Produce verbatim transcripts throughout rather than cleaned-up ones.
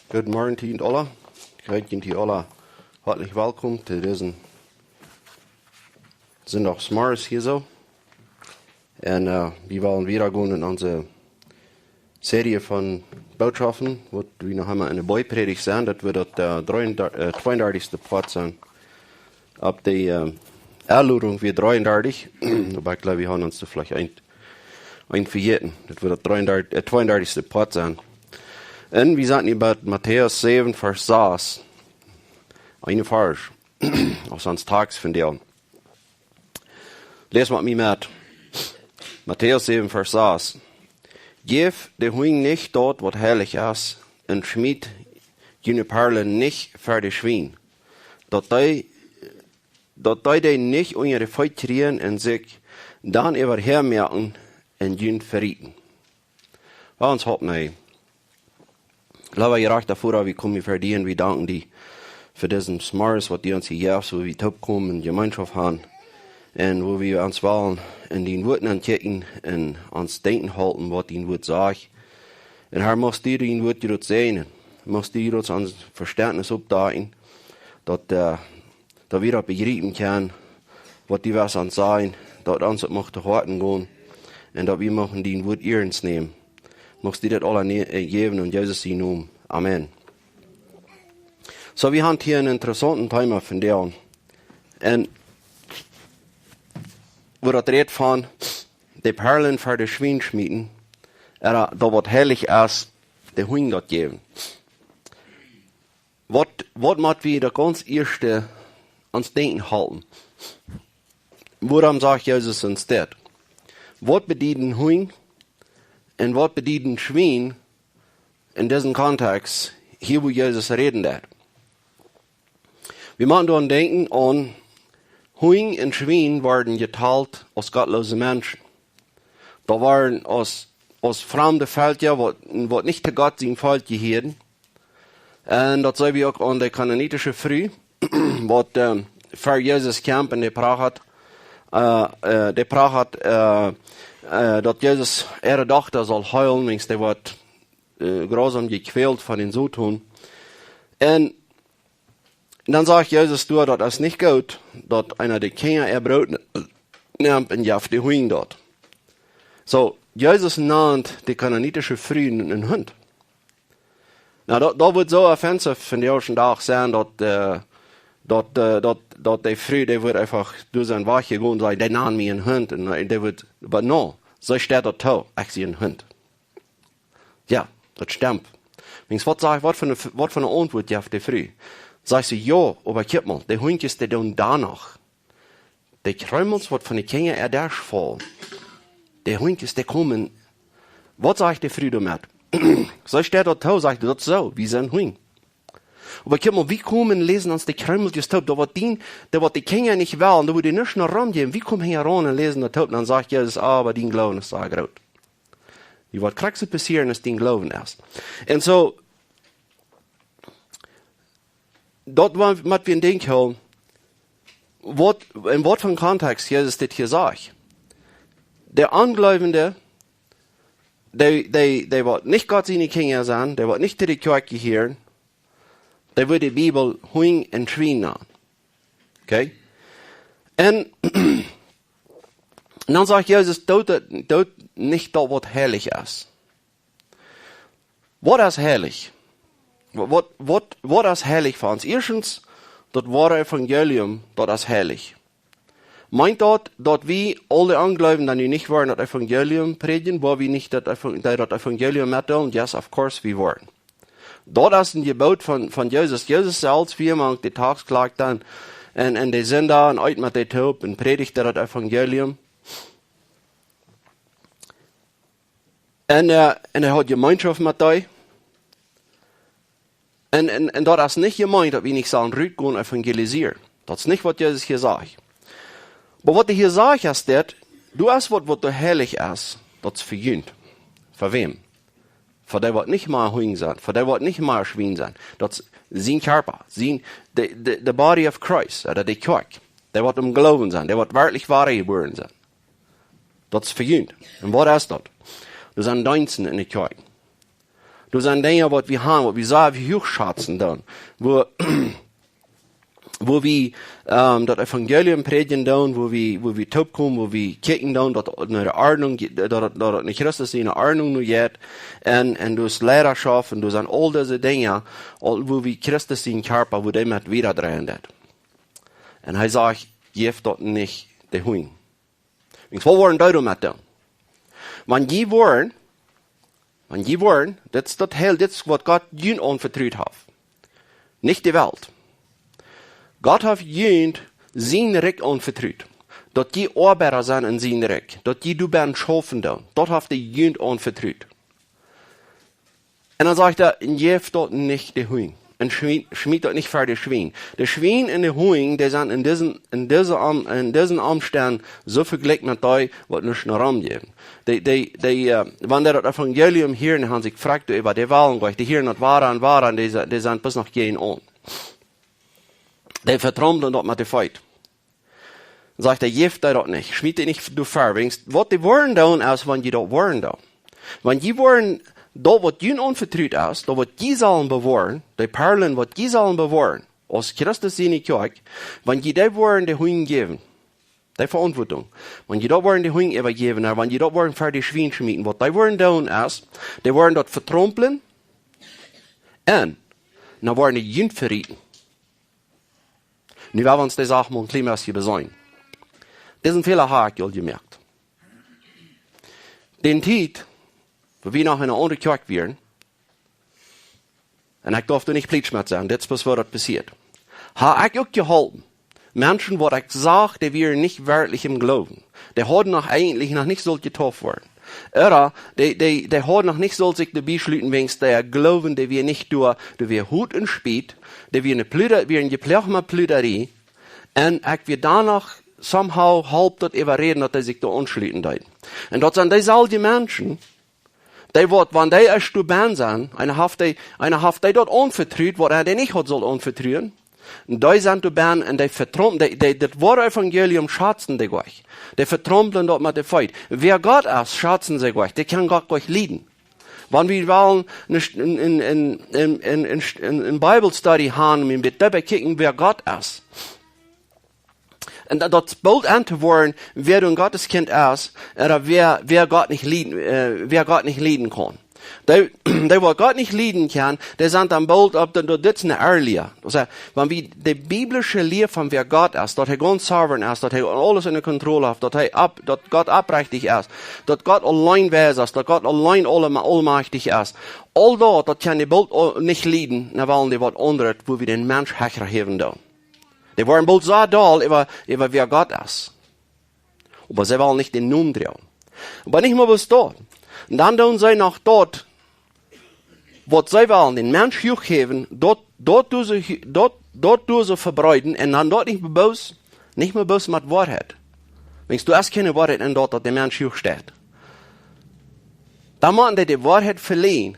Goodemorjen to junt aula. Ekj heet junt aula hoatlich welkom to disen Sindachsmorjes hia soo. Un, äh, wie wellen wieda gonen en onse Serie von Bootschoften, waut wie noch emma enne Boajprädicht sent, daut woat daut, äh, dreeundartich, äh, tweeundartichste Poat sennen. Opp de, äh, Enlodunk wia dreeundartich, oba ekj jleew, wie haben ons doa veleicht een, een vejäten. Daut woat daut dreeundartich, äh, tweeundartichste Poat sennen. Un wie sent nu bie Matäus säwen, Varsch sas. Een Varsch, aus ons Tekst vondoag. Läs met mie met. Matäus säwen, Varsch sas. Jäft de Hunj nich daut, waut heilich es, un schmiet june Parlen nich ver de Schwien, daut dee, daut dee dee nich unja de Feet kjrieen un sikj dan äwahäa moaken un junt verieten. Lot ons halpen, hee. Leewa jerajchta Voda, wie komen ver die un wie danken die fa disen Morjes, waut du ons jejäft hast, wua wie toopkomen, Jemeenschoft haben, un wua wie ons wellen en dien Wuat nenkjikjen un ons denkjen halpen, waut dien Wuat sajcht. Un Herr, muchst du dien Wuat jrods säajnen, muchst du jrods ons Vestentnis oppdakjen, daut, äh, daut wie daut bejriepen kjennen, waut du west ons sajen, daut ons daut mucht to Hoaten gonen un daut wie muchten dien Wuat iernst nämen. Muchst du daut aula ne-, äh, jäwen en Jesus sien Nomen. Amen. Soo, wie haben hia een interessauntet Thema vondoag. Un wua daut rät von de Parlen ver de Schwien schmieten, ooda daut, waut heilich es, de Hunj daut jäwen. Waut, waut mott wie daut gaunz ieeschte aun denkjen hoolen? Wuarom sajcht Jesus ons dit? Waut bedieden Hunj un waut bedieden Schwien en disen Kontext, hia wua Jesus räden deed? Wie motten dan denkjen aun Hunj un Schwien worden jetalt aus gottloose Menschen. Daut wieren aus, aus framde Velkja, waut, waut nich to Gott sien Volkj jehieeden. Un daut seenen wie uk aun de kanaanitische Fru, waut, ähm, ver Jesus kjeem un dee procht, äh, äh, dee procht, äh, äh, daut Jesus äare Dochta saul heelen, wiels dee wort, äh, grausam jekwält von dän Soton. Un dan sajcht Jesus doa, daut es nich goot, daut eena de Kjinja äa Broot n-, nemt un jeft de Hunj daut. Soo, Jesus nant de kanaanitische Fru een, een Hunt. Nu, daut, daut woat soo offensive vondoag dän Dach sennen, daut, äh, daut, äh, daut, daut de Fru, dee woat eefach derch sien Wajch gonen un sajen: "Dee nand mie een Hunt." Un, äh, dee woat, oba nä, see steit daut too: "Ekj sie een Hunt." Jo, daut stemt. Wiels waut sajcht, waut fa eene, waut fa eene Auntwuat jeft de Fru? Sajcht see: "Jo, oba kjikj mol, de Huntjes, dee doonen doano. De Kjreemels, waut von de Kjinja äa Desch faulen, de Huntjes, dee komen." Waut sajcht de Fru doamet? See steit daut too, sajcht: "Daut es soo, wie sent Hunj." Oba kjikj mol, wie komen, läsen ons de Kjreemeltjes toop. Daut, waut dee, daut, waut de Kjinja nich wellen, doa woat dee nuscht no romjäwen. Wie komen hinjaraun un läsen daut toop. Dan sajcht Jesus: "Ah, oba dien Gloowen es soo groot." Dee woat krakjt soo passieren aus dien Gloowen es. Un soo, daut wa-, mott wie en Denkj hoolen, waut, en waut fa Kontext Jesus dit hia sajcht. De Onjleewende, dee, dee, dee waut nich Gott siene Kjinja sent, dee waut nich to de Kjoakj jehieren, dee woat de Bibel Hunj un Schwien nanen. Okay? Un dan sajcht Jesus: "Doot daut, doot nich daut, waut heilich es." Waut es heilich? Waut, waut, waut es heilich fa ons? Ieeschtens, daut woare Evangelium, daut es heilich. Meent daut, daut wie aule Onjleewende, dee nu nich woaren daut Evangelium prädjen, woa wie nich daut Evang-, dee daut Evangelium metdeelen? Yes, of course, wie woaren. Daut es een Jeboot von, von Jesus. Jesus selfst wia mank de Taxkloakta un, un de Sinda un eet met dee toop un prädicht daut Evangelium. Un, äh, un hee haud Jemeenschoft met dee. Un, un, un daut es nich jemeent, daut wie nich sellen rutgonen evangelisieren. Daut es nich, waut Jesus hia sajcht. Oba waut hee hia sajcht, es dit: Doa es waut, waut doa heilich es, daut es fa junt. Fa wäm? Fa dee, waut nich mea Hunj sent, fa dee, waut nich mea Schwien sent. Daut es sien Kjarpa, sien, de, de, the body of Christ, ooda de Kjoakj. Dee, waut em Gloowen sent, dee, waut werkjlich wadajebuaren sent. Daut es fa junt. Un waut es daut? Daut sent Deensten enne Kjoakj. Doa sent Dinja, waut wie haben, waut wie sea huach schazen doonen. Wua, wua wie, ähm, daut Evangelium prädjen doonen, wua wie, wua wie toopkomen, wua wie kjikjen doonen, daut no de Ordnunk, daut, daut, daut no Christus siene Ordnunk nu jeit. Un, un doa es Leidaschoft, un doa sent aul dise Dinja, aul, wua wie Christus sienen Kjarpa, wua dee met wieda dreien deit. Un hee sajcht: "Jäft daut nich de Hunj." Wiels waut woaren dee doamet doonen? Wan jie woaren, wan jie woaren, dit es daut Heil, dit es waut Gott junt aunvetrut haft. Nich de Welt. Gott haft junt sien Rikj aunvetrut. Daut jie Oabeida sent en sien Rikj. Daut jie doa benen schaufen doonen. Daut haft hee junt aunvetrut. Un dan sajcht hee: "Un jäft daut nich de Hunj. Un schmie-, schmiet daut nich ver de Schwien." De Schwien un de Hunj, dee sent en disen, en dise Om-, en disen Omstaunt soo vejlikjt met dee, waut nuscht no Rom jäwen. Dee, dee, dee, äh, wan dee daut Evangelium hieren, dan haben see sikj frakjt doaräwa, dee wellen jlikj, dee hieren daut wada un wada, un dee se-, dee sent bloos noch jäajen aun. Dee vetraumplen daut met de Feet. Sajcht hee: "Jäft dee daut nich. Schmiet dee nich doa ver." Wiels waut dee woaren doonen es, wan jie daut woaren doonen. Wan jie woaren daut, waut junt aunvetrut es, daut, waut jie sellen bewoaren, dee Parlen, waut jie sellen bewoaren, aus Christus siene Kjoakj, wan jie dee woaren de Hunj jäwen, dee Veauntwuatunk, wan jie daut woaren de Hunj äwajäwen, un wan jie daut woaren ver de Schwien schmieten, waut dee woaren doonen es, dee woaren daut vetraumplen, un dan woaren dee junt verieten. Nu woa wie ons dee Sach mol een kjlien bät beseenen. Disen Fäla hab ekj aul jemoakt. Dee Tiet, wua wie noch en eene aundre Kjoakj wieren, un ekj darf doa nich plietsch met sennen, dit es bloos waut passieet, hab ekj uk jeholpen. Menschen, waut ekj sach, dee wieren nich werkjlich em Gloowen. Dee hauden noch eejentlich noch nich sult jedeept woaren. Ooda dee, dee, dee hauden noch nich sult sikj doabie schluten, wäajens dee Gloowen, dee wia nich doa, dee wia Hut un Spiet, dee wia eene Pluda-, wia eene jeploagte Pludarie. Un ekj wia doano somehow haulf daut äwaräden, daut dee sikj doa aunschluten deeden. Un daut sent deeselwje Menschen, dee waut, wan dee ieescht doa benen sent, eena haft dee, eena haft dee daut aunvetrut, waut hee dee nich haud sullt aunvetruen. Un dee sent doa benen un dee vetraumplen, dee, dee, daut woare Evangelium schazen dee jlikj. Dee vetraumplen daut met de Feet. Wäa Gott es, schazen see jlikj. Dee kjennen Gott jlikj lieden. Wan wie wellen eene St-, eene, eene, eene Bible Study haben, un met doabie kjikjen, wäa Gott es. Un daut, daut boolt aun to woaren, wäa een Gotteskjint es, ooda wäa, wäa Gott nich lieden, äh, wäa Gott nich lieden kaun. Dee, dee waut Gott nich lieden kjennen, dee sent dan boolt opp de, de, dit es eene Erlia. Daut es, wan wie de biblische Lia von wäa Gott es, daut hee gaunz sovereign es, daut hee aules enne Kontroll haft, daut hee opp-, daut Gott oprechtich es, daut Gott auleen wies es, daut Gott auleen aule-, aulmajchtich es, aul daut, daut kjennen dee boolt au-, nich lieden, dan wellen dee waut aundret, wua wie dän Mensch hecha häwen doonen. Dee woaren boolt soo doll äwa, äwa wäa Gott es. Oba see wellen nich dän Nomen droagen. Oba nich mol bloos daut. Dan doonen see noch daut, waut see wellen, dän Mensch huach häwen, daut, daut doonen see hu-, daut, daut doonen see vebreeden un dan daut nich mea bloos, nich mea bloos met Woarheit. Wiels doa es kjeene Woarheit en daut, daut de Mensch huach steit. Dan motten dee de Woarheit veleajen.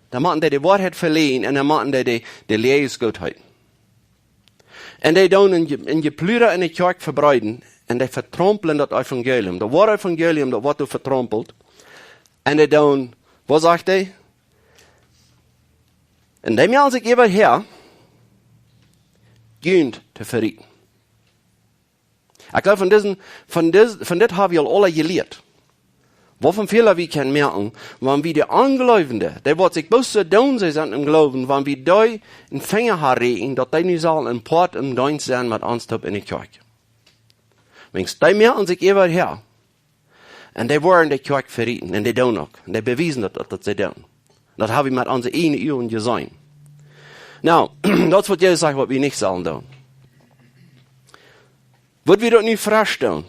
Dan motten dee de Woarheit veleajen un dan motten dee de, de Läajes goot heeten. Un dee doonen een Je-, een Jepludra enne Kjoakj vebreeden un dee vetraumplen daut Evangelium. Daut woare Evangelium, daut woat doa vetraumpelt. Un dee doonen, waut sajcht hee? Un dee moaken sikj äwa häa, junt to verieten. Ekj jleew, von disen, von dis-, von dit hab wie aul aule jelieet. Waut fa Fäla wie kjennen moaken, wan wie de Onjleewende, dee waut sikj bloos soo doonen, see sent em Gloowen, wan wie dee een Finja aunräakjen, daut dee nu sellen een Poat em Deenst sennen met ons toop enne Kjoakj. Wiels dee moaken sikj äwa häa. Un dee woaren de Kjoakj verieten. Un dee doonen uk. Un dee bewiesen daut, daut, daut see doonen. Daut hab wie met onse ieejne Uagen jeseenen. Nu, daut es waut Jesus sajcht, waut wie nich sellen doonen. Waut wie daut nu vestonen?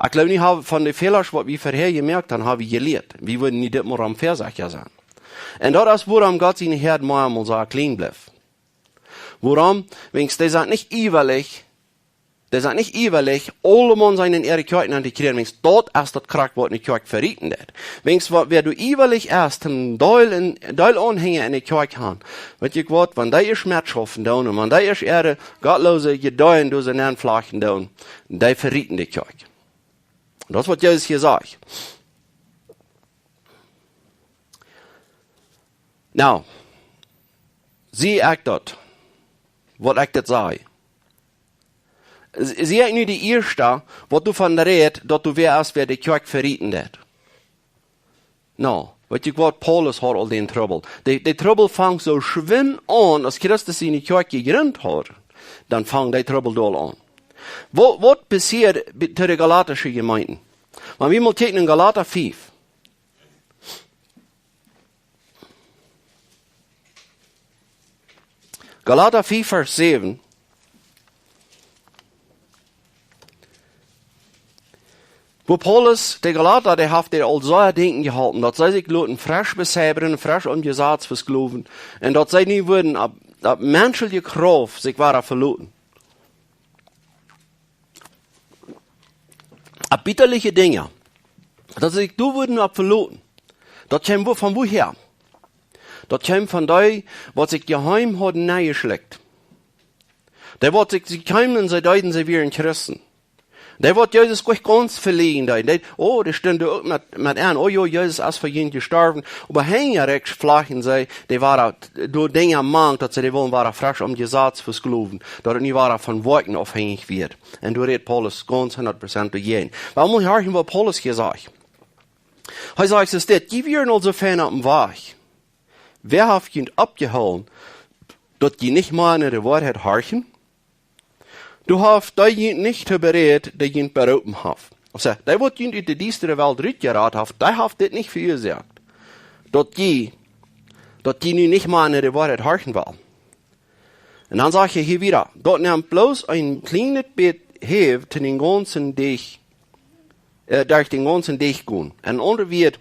Ekj jleew, nu hab, von de Fäla, waut wie verhäa jemoakt haben, hab wie jelieet. Wie wudden nich dit mol aum Vesacht sennen. Un daut es, wuarom Gott siene Häad mau mol soo kjlien blift. Wuarom? Wiels dee sent nich iewrich, dee sent nich iewrich, aulemaun sennen en äare Kjoakjen aun to kjrieen, wiels daut es daut Krakjt, waut ne Kjoakj verieten deit. Wiels wa-, wäa doa iewrich es, een Deel en, Deel Aunhenja en de Kjoakj haben, weet jie waut, wan dee ieescht metschaufen doonen un wan dee ieescht äare gottloose Jedanken doa nenn flajchten doonen, dee verieten de Kjoakj. Daut es waut Jesus hia sajcht. Nu, sie ekj daut, waut ekj daut saj? Sie ekj nu de ieeschta, waut doavon rät, daut du wäa es, wäa de Kjoakj verieten deit? Nu, weet jie waut, Paulus haud aul dän Trubbel. De, de Trubbel funk soo schwind aun, aus Christus siene Kjoakj jejrint haud, dan funk de Trubbel doa aun. Waut, waut passieet bie, to de galaatische Jemeenten? Wan wie mol kjikjen en Galata fief. Galata fief, Varsch säwen. Wua Paulus, de Galata, dee haft dee aul soo denkjen jeholpen, daut see sikj loten fresch beseibren, fresch aum Jesaz veskloowen, un daut see nich wudden opp, opp menschelje Krauft sikj wada veloten. Opp bietalje Dinja, daut see sikj doa wudden opp veloten. Daut kjeem wua-, von wuahäa? Daut kjeem von dee, waut sikj jeheem hauden nenjeschlekjt. Dee waut sikj, see kjeemen un see deeden, see wieren Christen. Dee waut Jesus nich gaunz veleejen deeden, dee, oh, dee stunden uk met, met aun, oh jo, Jesus es fa junt jestorwen. Oba hinjaraun flajchten see, dee wada, doa Dinja mank, daut see dee wullen wada fresch aum Jesaz veskloowen, daut et nu wada von Woakjen aufhenjich wort. Un doa rät Paulus gaunz hundat Prozent doajäajen. Oba mott wie horchen, waut Paulus hia sajcht. Hee sajcht, es dit: Jie wieren aul soo fein oppem Wajch. Wäa haft junt oppjehoolen, daut jie nich mea no de Woarheit horchen? Doa haft dee junt nich too berät, dee junt beroopen haft. Aulsoo, dee waut junt ut de diestre Welt rutjerat haft, dee haft dit nich veuasoakt, daut jie, daut jie nu nich mea no de Woarheit horchen wellen. Un dan sajcht hee hia wada, daut nemt bloos een kjlienet bät Häw to dän gaunzen Deich, äh, derch dän gaunzen Deich gonen. En aundre Wieed,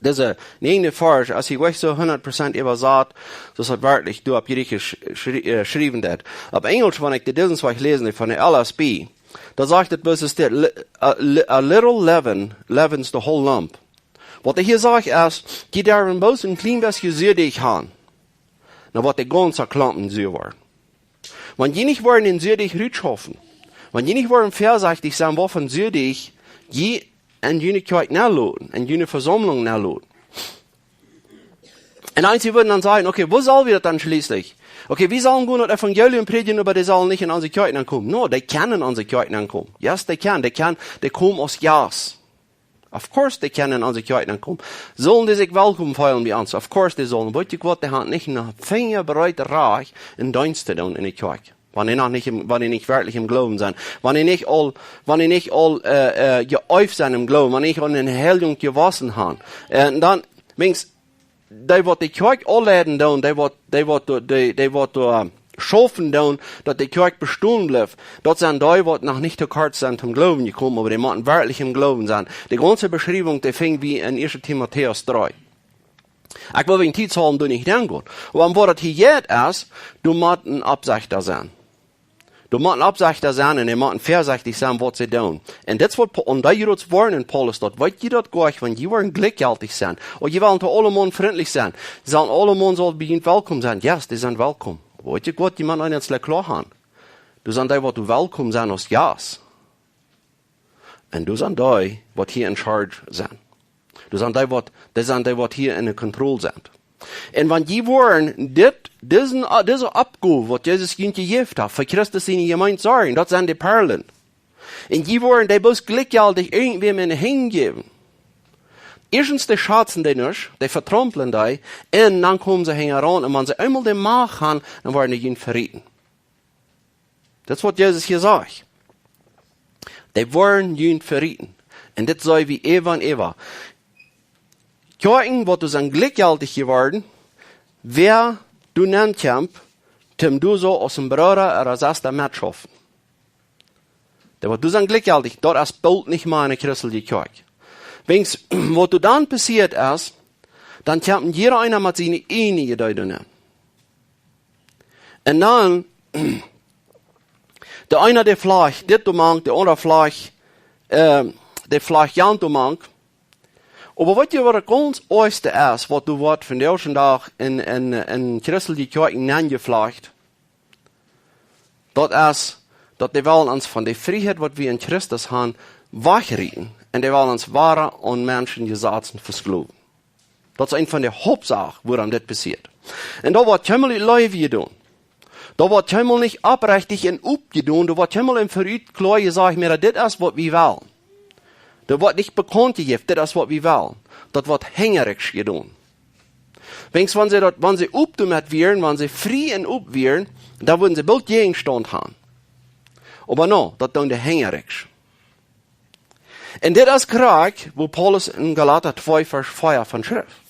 dise näajende Varsch, aus hee nich soo hundat Prozent äwasat, soo aus et werkjlich doa opp Jriechisch schri-, äh, schriewen deed. Opp Enjlisch, wan ekj dit disen Wajch läsen, von de L S B, doa sajcht et bloos dit: "Li-, a, li-, a little leaven leavens the whole lump." Waut hee hia sajcht es, jie derwen bloos een kjlien bät Suadeajch han, dan woat de gaunze Klompen sua woaren. Wan jie nich woaren dän Suadeajch rutschaufen, wan jie nich woaren väasechtich sennen, waut fa Suadeajch jie en june Kjoakj nenloten, en june Vesaumlunk nenloten. Un eenje wudden dan sajen: "Okay, woo sell wie daut dan schlieslich? Okay, wie sellen gonen daut Evangelium prädjen, oba dee sellen nich en onse Kjoakj nenkomen." No, dee kjennen en onse Kjoakj nenkomen. Yes, dee kjennen. Dee kjennen, dee komen aus Jast. Of course, dee kjennen en onse Kjoakj nenkomen. Sellen dee sikj welkom feelen bie ons? Of course, dee sellen. Weet jie waut, dee haben nich een Finjabreet Rajcht, een Deenst to doonen en de Kjoakj, wan dee noch nich em, wan dee nich werkjlich em Gloowen sent, wan dee nich aul, wan dee nich aul, äh, äh, jeeeft sent em Gloowen, wan dee nich aul en Heiligung jewossen haben. Un dan, weens, dee waut de Kjoakj aunleiden doonen, dee waut, dee waut doa, dee, dee waut doa, äh, schaufen doonen, daut de Kjoakj bestonen blift, daut sent dee waut noch nich to kort sent em Gloowen jekomen, oba dee motten werkjlich em Gloowen sennen. De gaunze Beschriewunk, dee finj wie en ieeschte Timotäus dree. Ekj well wäajen Tiet saul doa nich nengonen. Oba waut daut hia jeit es, du motst een Oppsechta sennen. Du motst een Oppsechta sennen un du motst väasechtich sennen, waut see doonen. Un dit es waut Pa-, un dee jrod woaren en Paulus, daut weet jie daut goa, wan jie woaren jlikjjeltich sennen, ooda jie wellen to aulemaun frintlich sennen, sellen aulemaun sellen bie junt welkom sennen. Yes, dee sent welkom. Weet jie waut, jie motten eent kloa haben. Doa sent dee, waut doa welkom sent aus Jast. Un doa sent dee, waut hia in charge sent. Doa sent dee, waut, dee sent dee, waut hia en de Kontroll sent. Un wan jie woaren dit, disen, äh, dise Oppgow, waut Jesus junt jejäft haft, fa Christus siene Jemeent sorjen, daut sent de Perlen. Un jie woaren dee bloos jlikjjeltich irjentwäm en de Henj jäwen. Ieeschtens, dee schazen dee nich, dee vetraumplen dee, un dan komen see hinjaraun, un wan see eemol de Macht haben, dan woaren dee junt verieten. Daut es waut Jesus hia sajcht. Dee woaren junt verieten. Un dit seenen wie äwa un äwa. Kjoakjen, waut doa sent jlikjjeltich jeworden, wäa doa nenkjemt, dee deit doa soo aus een Brooda ooda Sesta metschaufen. Dee waut doa sent jlikjjeltich, daut es boolt nich mea eene christelje Kjoakj. Weens, waut doa dan passieet es, dan kjemt jieda eena met siene ieejne Jedanken nenn. Un dan, de eena dee flajcht dit doa mank, de aundra flajcht, äh, dee flajcht jant doa mank. Oba weet jie, waut daut gaunz oajste es, waut doa woat vondoag dän Dach en, en, en christelje Kjoakjen nenjeflajcht? Daut es, daut dee wellen ons von de Frieheit, waut wie en Christus haben, wajchrieten. Un dee wellen ons wada aun Menschen Jesazen vesklowen. Daut es eent von de Hauptsachen, wuarom dit passieet. Un daut woat kjeenmol ut Leew jedonen. Daut woat kjeenmol nich oprechtich un oppjedonen. Daut woat kjeenmol em Verut kloa jesajcht, mea, dit es waut wie wellen. Daut woat nich bekaunt jejäft, dit es waut wie wellen. Daut woat hinjariks jedonen. Wiels wan see daut, wan see opp doamet wieren, wan see frie un opp wieren, dan wudden see boolt Jäajenstaunt haben. Oba nä, daut doonen dee hinjariks. Un dit es krakjt, wua Paulus en Galata twee Varsch vea von schrift.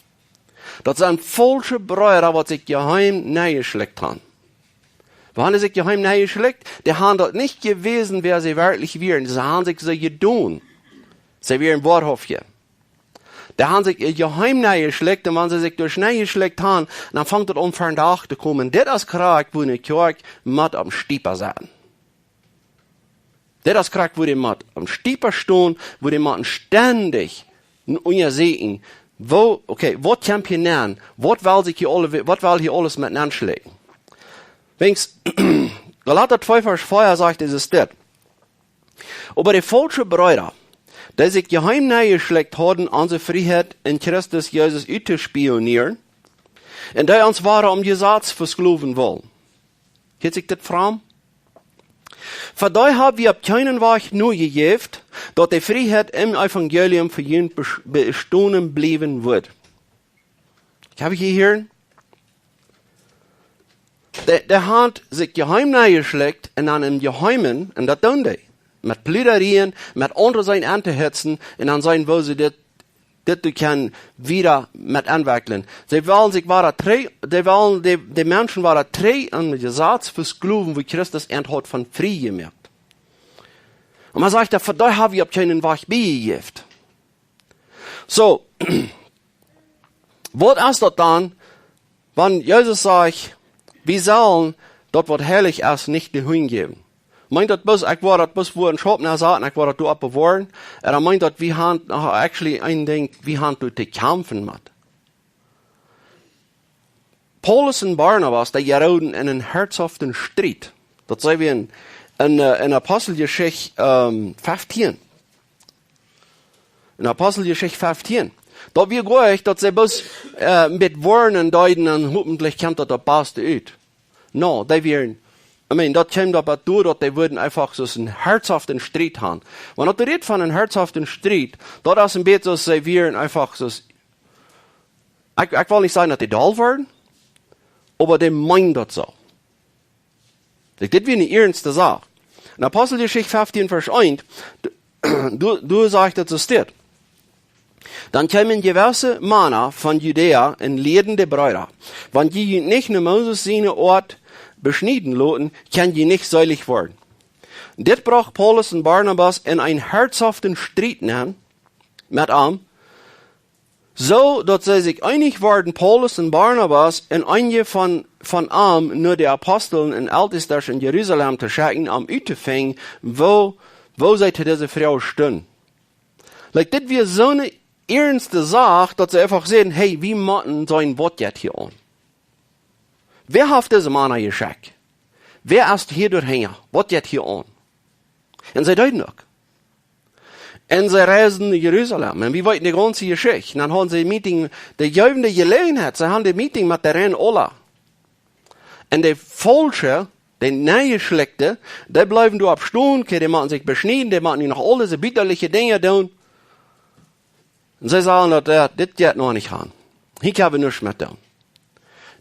Daut sent faulsche Breeda, waut sikj jeheem nenjeschlekjt haben. Woo haben dee sikj jeheem nenjeschlekjt? Dee haben daut nich jewäsen, wäa see werkjlich wieren. See haben sikj soo jedonen. See wieren woarhauftje. Dee haben sikj jeheem nenjeschlekjt, un wan see sikj doa nenjeschlekjt haben, dan fangt daut aun vondoag to komen. Dit es krakjt, wua ne Kjoakj mott aum Stiepa setten. Dit es krakjt, wua dee mott aum Stiepa stonen, wua dee mott stendich unjasäkjen, woo, okay, waut kjemt hia nenn? Waut well sikj hia aule, waut well hia aules met nenschlekjen? Wiels, Galata twee Varsch vea sajcht, es es dit. Oba dee faulsche Breeda, dee sikj jeheem nenjeschlekjt haben, onse Frieheit en Christus Jesus uttospionieren, un dee ons wieren aum Jesaz veskloowen wullen. Hieet sikj dit fromm? Fa dee hab wie opp kjeenen Wajch nojejäft, daut de Frieheit em Evangelium fa junt bes-, bestonen bliewen wudd. Ekj hab hia, hia, dee, dee haben sikj jeheem nenjeschlekjt un dan em Jeheimen, un daut doonen dee. Met Pludarieen, met aundre sennen auntohitzen, un dan seenen, woo see dit, dit to kjennen wieda met entwekjlen. See wellen sikj wada trigj, see wellen dee, dee Menschen wada trigj aun dän Jesaz veskloowen, wua Christus an haud von frie jemoakt. Un dan sajcht hee, fa dee hab wie opp kjeenen Wajch biejejäft. Soo, waut es daut dan, wan Jesus sajcht, wie sellen daut, waut heilich es, nich de Hunj jäwen? Meent daut bloos, ekj woa daut bloos wua en Schaup nensaten, ekj woa daut doa oppe woaren? Ooda meent daut, wie haben, ah, actually, een Dinkj, wie haben doa to kjamfen met? Paulus un Barnabas, dee jeroden en een herzhaften Striet. Daut seenen wie en, en, äh, en Aposteljeschicht, ähm, feftieen. En Aposteljeschicht feftieen. Daut wia goa nich, daut see bloos, äh, met Woaren deeden un hopentlich kjemt daut daut baste ut. Nä, dee wieren, I mean, daut kjeem doaropp aun, daut dee wudden eefach soo een herzhaften Striet haben. Wan daut rät von een herzhaften Striet, daut es een bät soo aus see wieren eefach soo, ekj, ekj well nich sajen, daut dee doll wieren, oba dee meenen daut soo. Dit, dit wia eene iernste Sach. En Aposteljeschicht feftieen, Varsch eent, doa, doa sajcht et soo, steit: Dan kjeemen jewesse Mana von Judäa un lieeden de Breeda: Wan jie junt nich no Moses siene Oat beschnieden loten, kjenn jie nich seelich woaren. Dit brocht Paulus un Barnabas en eenen herzhaften Striet nenn met an, soo daut see sikj eenich worden, Paulus un Barnabas un eenje von, von an no de Aposteln un Eltestasch en Jerusalem to schekjen, om uttofinjen, woo, woo see to dise Froag stunden. Like, dit wia soone iernste Sach, daut see eefach säden: Hey, wie motten seenen, waut jeit hia aun? Wäa haft dise Mana jeschekjt? Wäa es hia doahinja? Waut jeit hia aun? Un see deeden uk. Un see reisden no Jerusalem. Un wie weeten de gaunze Jeschicht. Un dan hauden see een Meeting, dee jeewen de Jeläajenheit, see hauden een Meeting met de reine aula. Un de faulsche, de nenjeschlekjte, dee bleewen doa opp stonen, okay, dee motten sikj beschnieden, dee motten nu noch aul dise bittaliche Dinja doonen. Un see sagen daut, äh, dit jeit noch nich aun. Hia kjenn wie nuscht met doonen.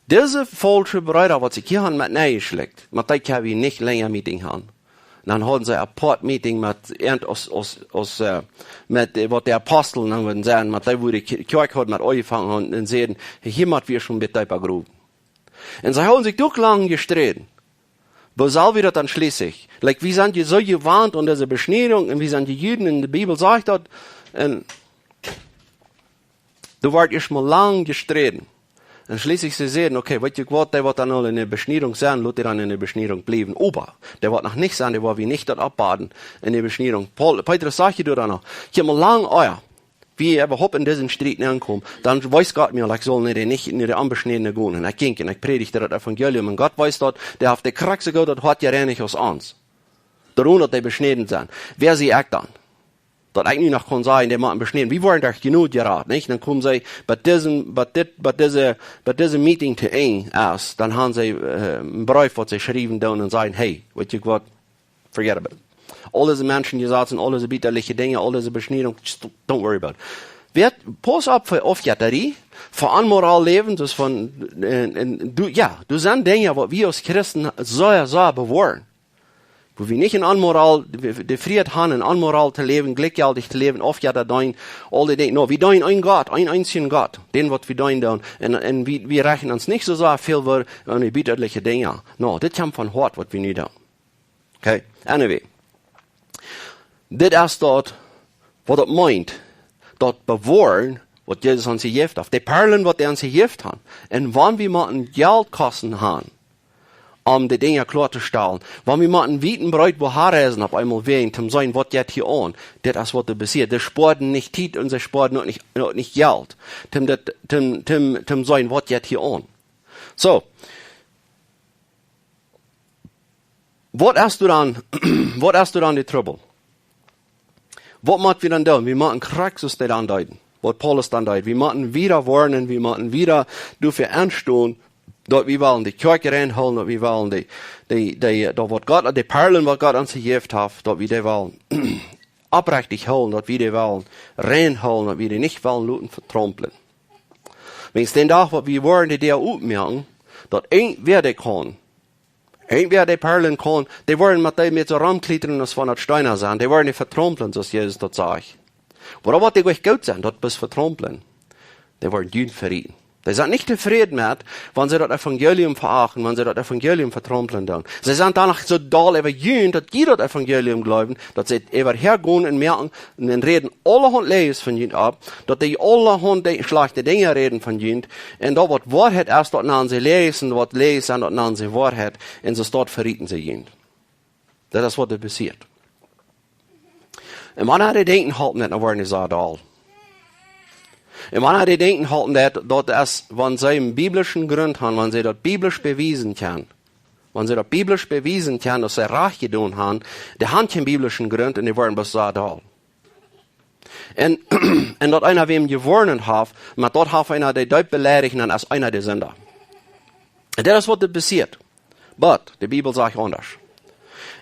Dise faulsche Breeda, waut sikj hia haben met nenjeschlekjt, met dee kjenn wie nich lenja Meeting haben. Dan hauden see een apoat Meeting met, aus, aus, aus, äh, met, äh, waut de Aposteln dan wudden sennen, met dee, wua de Kj-, Kjoakj haud met aunjefongen un, un säden: Hia mott wie ons een bät deepa groewen. Un see hauden sikj uk lang jesträden. Woo sell wie daut dan schlieslich? Like, wie sent je soo jewant aun dise Beschniedunk un wie sent je Juden un de Bibel sajcht daut. Un doa wort ieescht mol lang jesträden. Un schlieslich see säden: Okay, weetst du waut, dee waut dan aul enne Beschniedunk sent, lot dee dan enne Beschniedunk bliewen. Oba dee waut noch nich sent, dee woa wie nich daut oppbaden enne Beschniedunk. Paul-, Petrus sajcht je doa dan noch: Ekj hab mol lang, oh jo, wie äwahaupt en disen Striet aunkomen, dan wees Gott mie, ekj saul no de nich, no de Onbeschniedne gonen. Un ekj jinkj un ekj prädijd daut Evangelium. Un Gott wees daut, dee haft de krakjt soo goot daut Hoat jereinicht aus ons. Doaromm daut dee beschnäden sent. Wäa sie ekj dan? daut ekj nu noch kaun sajen, dee motten beschnäden. Wie woaren derch Jnod jerat, nich? Dan komen see, bie disen, bie dit, bie dise, bie dise Meeting to Enj es, dan haben see, äh, een Breef, waut see schriewen doonen un sajen: "Hey, weet jie waut? Forget about it. Aul dise Menschen, Jesazen, aul dise bietterliche Dinja, aul dise Beschniedunk, just don't worry about it." Weet, pauss opp fa Aufjettarie, fa onmoral Läwen, soo aus von, äh, äh, du, jo, doa sent Dinja, waut wie aus Christen sea, sea bewoaren. Wua wie nich en onmoral, de, de Frieheit haben, en onmoral to läwen, jlikjjeltich to läwen, Aufjetta deenen, aul dee Dinja. No, wie deenen eenen Gott, eenen eensjen Gott, dän waut wie deenen doonen. Un, un wie, wie rechten ons nich soo sea väl fa aun dee bietterliche Dinja. No, dit kjemt von Hoat, waut wie nu doonen. Okay, anyway. Dit es daut, waut daut meent, daut bewoaren, waut Jesus ons jejäft haft. De Perlen, waut hee ons jejäft haft. Un wan wie mau een Jeltkosten haben, om de Dinja kloa to stalen. Wan wie mau een wiet Brot wua han reisen opp eemol wäajen, toom seenen, waut jeit hia aun. Dit es waut doa passieet. Dee spoaren nich Tiet un see spoaren uk nich, uk nich Jelt. Toom dit, toom, toom, toom seenen, waut jeit hia aun. Soo. Waut es doa dan, waut es doa dan de Trubbel? Waut motten wie dan doonen? Wie motten krakjt soo aus dee dan deeden. Waut Paulus dan deed. Wie motten wieda woarnen, wie motten wieda doafäa enstonen, daut wie wellen de Kjoakj reinhoolen, daut wie wellen de, de, de, daut waut Gott, de Perlen, waut Gott ons jejäft haft, daut wie dee wellen oprechtich hoolen, daut wie dee wellen reinhoolen, daut wie dee nich wellen loten vetraumplen. Wiels dän Dach, waut wie woaren de Däa opmoaken, daut irjentwäa dee kaun, irjentwäa dee Perlen kaun, dee woaren met dee met soo romkjlietren, aus wan daut Steena sent. Dee woaren dee vetraumplen, soo aus Jesus daut sajcht. Wuarom woat dee nich goot sennen, daut bloos vetraumplen? Dee woaren junt verieten. Dee sent nich tofräd met, wan see daut Evangelium veachten, wan see daut Evangelium vetraumplen doonen. See sent doano soo doll äwa junt, daut jie daut Evangelium jleewen, daut see äwa häa gonen un moaken un räden aulahaunt Läajes von junt opp, daut dee aulahaunt de-, schlajchte Dinja räden von junt, un daut waut Woarheit es, daut nanen see Läajes, un waut Läajes sent, daut nanen see Woarheit, un soo daut verieten see junt. Daut es waut doa passieet. Un wan dee denkjen halpen, daut woaren dee soo doll. Un wan dee denkjen halpen, daut, daut es, wan see eenen biblischen Grunt haben, wan see daut biblisch bewiesen kjennen, wan see daut biblisch bewiesen kjennen, daut see rajcht jedonen haben, dee haben kjeenen biblischen Grunt un dee woaren bloos soo doll. Un, un daut eena wäm jewoarnt haft, mau daut haft eena dee deep beleidicht, dan es eena de Sinda. Un daut es waut doa passieet. But, de Bibel sajcht aundasch.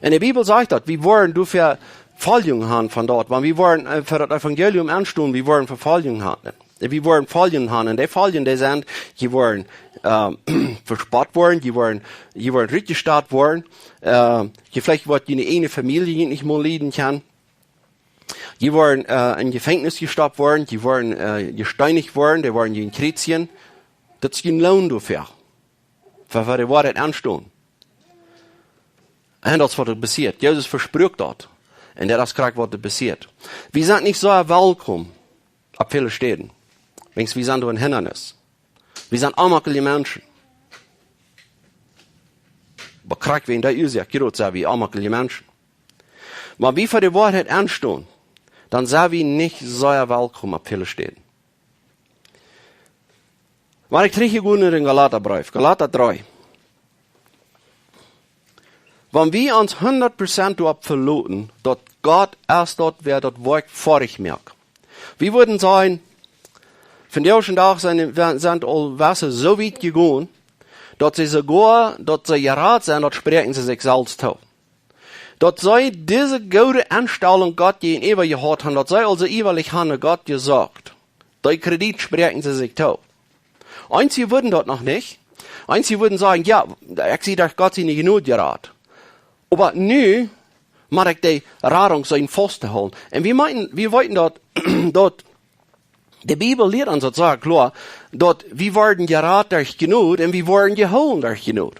Un de Bibel sajcht daut, wie woaren doafäa Vefoljunk haben von daut. Wan wie woaren, äh, fa daut Evangelium enstonen, wie woaren Vefoljunk haben. Wie woaren Vefoljunk haben. Un dee Vefoljunk, dee sent, jie woaren, äh, vespott woaren, jie woaren, jie woaren rutjestat woaren, äh, jie veleicht woat june ieejne Famielje junt nich mea lieden kjennen. Jie woaren, äh, em Jefenkjnis jestoppt woaren, jie woaren, äh, jesteenicht woaren, dee woaren junt kjriezjen. Daut es jun Loon doafäa. Fa, fa de Woarheit enstonen. Un daut es waut doa passieet. Jesus vesprakjt daut. Un daut es krakjt waut doa passieet. Wie sent nich soo welkom opp väle Städen. Wiels wie sent doa een Hindanis. Wie sent onjemakjelje Menschen. Oba krakjt wäajen dee Uasoak, jie weet, sent wie onjemakjelje Menschen. Wan wie fa de Woarheit enstonen, dan sent wie nich soo welkom opp väle Städen. Wan ekj trigj go no dän Galatabreef, Galata dree. Wan wie ons hundat Prozent doaropp veloten, daut Gott es daut, wäa daut Woakj foadich moakt. Wie wudden sajen, vondoag dän Dach sent, sent aul wesse soo wiet jegonen, daut see soogoa, daut see jerat sent, daut spräakjen see sikj selfst too. Daut see dise goode Enstalunk Gott jäajenäwa jehaut haben, daut see aulsoo iewrich haben no Gott jesocht. Dee Kredit spräakjen see sikj too. Eenje wudden daut noch nich. Eenje wudden sajen, jo, ekj sie derch Gott siene Jnod jerat. Oba nu mott ekj de Radunk seenen faust to hoolen. Un wie meenen, wie weeten daut, daut de Bibel lieet ons daut sea kloa, daut wie woaren jerat derch Jnod un wie woaren jehoolen derch Jnod.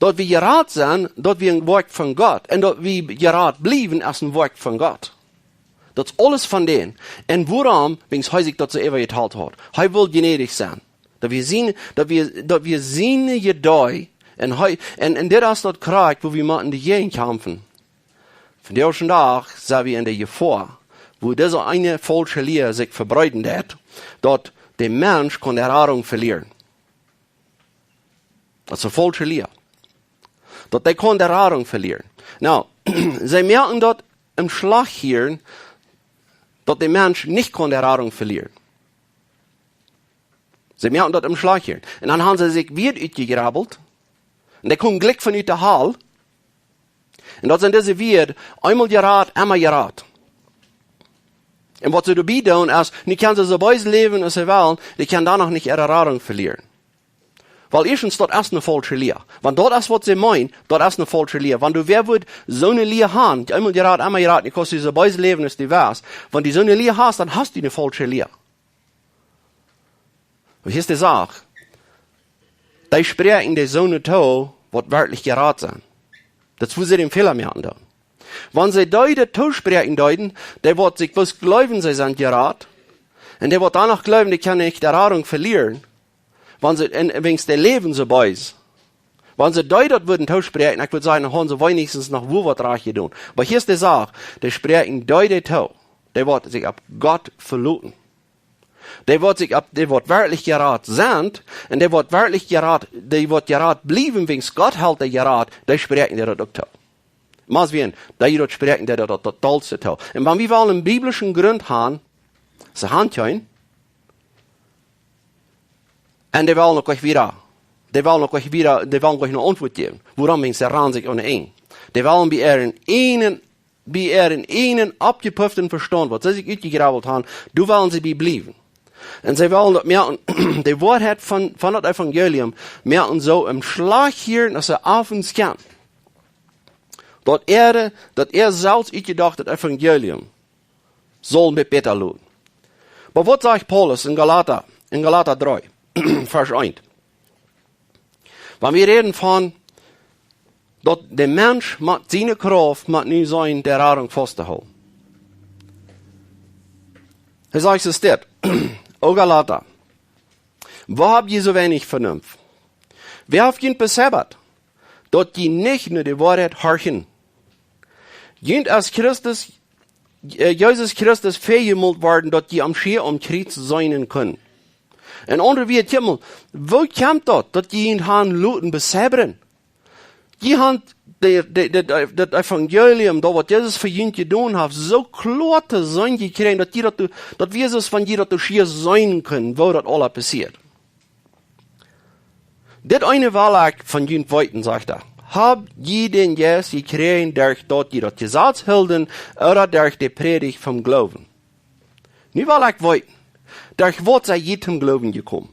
Daut wie jerat sent, daut wia een Woakj von Gott. Un daut wie jerat bliewen, es een Woakj von Gott. Daut es aules von dän. Un wuarom? Wiels hee sikj daut soo äwajetalt haud. Hee wull jnädich sennen. Daut wia sien, daut wia, daut wia siene Iedee. Un hee, un, un dit es daut Kjrich, wua wie motten jäajen kjamfen. Vondoag dän Dach sent wie en de Jefoa, wua dise eene faulsche Lia sikj vebreeden deit, daut de Mensch kaun de Radunk velieren. Daut es eene faulsche Lia. Daut dee kaun de Radunk velieren. Nu, see moaken daut, em Schlach hieren, daut de Mensch nich kunn de Radunk velieren. See moaken daut em Schlach hieren. Un dan haben see sikj wada utjegrabbelt. Un dee kjeemen jlikj von ut de Hal. Un daut sent dise Wieed: eemol jerat, emma jerat. Un waut see doabie doonen es, nu kjennen see soo bees läwen aus see wellen, dee kjennen dan noch nich äare Radunk velieren. Wiels ieeschtens, daut es eene faulsche Lia. Wan daut es waut see meenen, daut es eene faulsche Lia. Wan du wäa wudd soone Lia haben, eemol jerat, emma jerat, nu kaust du soo bees läwen aus du west. Wan du soone Lia hast, dan hast du eene faulsche Lia. Un hia es de Sach. Dee spräakjen dee soone too, waut werkjlich jerat sent. Daut es, wua see dän Fäla moaken dan. Wan see dee daut toospräakjen deeden, dee waut sikj bloos jleewen, see sent jerat, un dee waut dan noch jleewen, dee kjennen nich de Radunk velieren, wan see, un, un wäajens dee läwen soo bees. Wan see dee daut wudden toospräakjen, ekj wudd sajen, dan hauden see weenichstens noch wua waut rajcht jedonen. Oba hia es de Sach, dee spräakjen dee daut too, dee waut sikj opp Gott veloten. Dee waut sikj opp, dee waut werkjlich jerat sent, un dee waut werkjlich jerat, dee waut jerat bliewen, wäajens Gott helt dee jerat, dee spräakjen dee daut uk too. Mau seenen, dee daut spräakjen, dee daut, daut, daut dollste too. Un wan wie wellen eenen biblischen Grunt haben, see haben kjeenen, un dee wellen uk nich wada, dee wellen uk nich wada, dee wellen uk nich eene Auntwuat jäwen. Wuarom? Wäajens see ranen sikj aun de Enj. Dee wellen bie äaren eenen, bie äaren eenen oppjepufften Vestaunt, waut see sikj utjegrabbelt haben, doa wellen see bie bliewen. Un see wellen daut moaken, de Woarheit von, von daut Evangelium, moaken soo em Schlach hieren, aus see Afen schaufen. Daut äa, daut äa selfst utjedachtet Evangelium saul bäta loten. Oba waut sajcht Paulus en Galata, en Galata dree, Varsch eent? Wan wie räden von daut de Mensch met siene Krauft mott nu sennen, de Radunk faust to hoolen. Hee sajcht soo dit: O Galata, wuarom hab jie soo weinich Venunft? Wäa haft junt besebbat, daut jie nich no de Woarheit horchen? Junt es Christus, äh, Jesus Christus väajemolt worden, daut jie am schia aum Kjriez seenen kunnen. En aundre Wieed, kjikj mol, woo kjemt daut, daut jie junt han loten besebbren? Jie han de, de, de, de, daut Evangelium, daut waut Jesus fa junt jedonen haft, soo kloa to seenen jekjräajen, daut jie daut, daut wie soo von jie daut schia seenen kunnen, woo daut aules passieet. Dit eene well ekj von junt weeten, sajcht hee. Hab jie dän Jeist jekjräajen derch daut jie daut Jesaz hilden, ooda derch de Prädicht vom Gloowen? Nu well ekj weeten, derch waut sie jie toom Gloowen jekomen?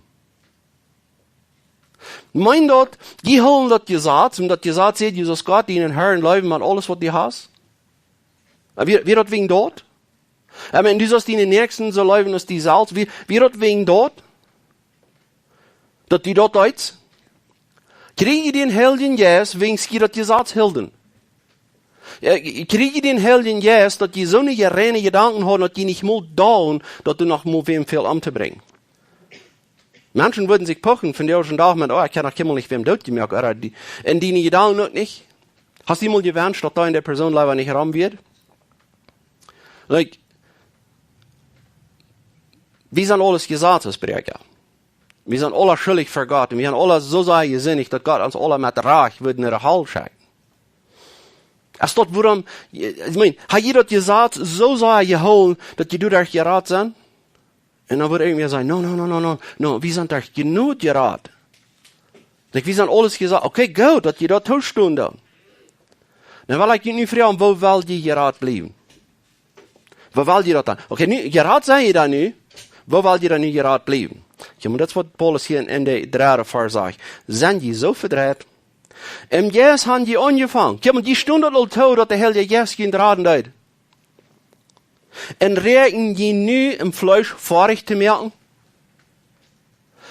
Meent daut, jie hilden daut Jesaz, un daut Jesaz sajcht, du saust Gott dienen Herrn leewen met aules waut du hast? Wia, wia daut wäajen daut? Ekj meen, du saust dienen Näakjsten soo leewen aus die selfst. Wia, wia daut wäajen daut, daut du daut deetst? Kjrieejen jie dän Heiljen Jeist, wäajens jie daut Jesaz hilden? Jo, kjrieejen jie dän Heiljen Jeist, daut jie soone reine Jedanken hauden, daut jie nich mol dochten, daut doa noch mol wäm fält omtobrinjen? Menschen wudden sikj puchen von dän ieeschten Dach met: "Oh, ekj hab noch kjeenmol nich wäm dootjemoakt." Ooda dee, un dee Jedanken uk nich. Hast du mol jewenscht, daut doa eene Persoon leewa nich rom wia? Like, wie sent aules Jesazbräakja. Wie sent aula schuldich ver Gott. Un wie sent aula soo sea jesindicht, daut Gott ons aula met Rajcht wudd no de Hal schekjen. Es daut wuarom, ekj meen, hab jie daut Jesaz soo sea jehoolen, daut jie doaderch jerat sent? Un dan wudd irjentwäa sajen: "No, no, no, no, no, no, wie sent derch Jnod jerat." Like, wie sent aules Jesaz. Okay, goot, daut jie daut toostonen doonen. Dan well ekj junt nu froagen, woo well jie jerat bliewen? Woo well jie daut dan? Okay, nu, jerat sent jie dan nu. Woo well jie dan nu jerat bliewen? Jo, oba daut es waut Paulus hia en, en de dredde Varsch sajcht. Sent jie soo vedreit? Em Jeist han jie aunjefongen. Jo, oba jie stunden aul too, daut de Heilje Jeist junt raden deed. Un räakjen jie nu em Fleesch foadich to moaken?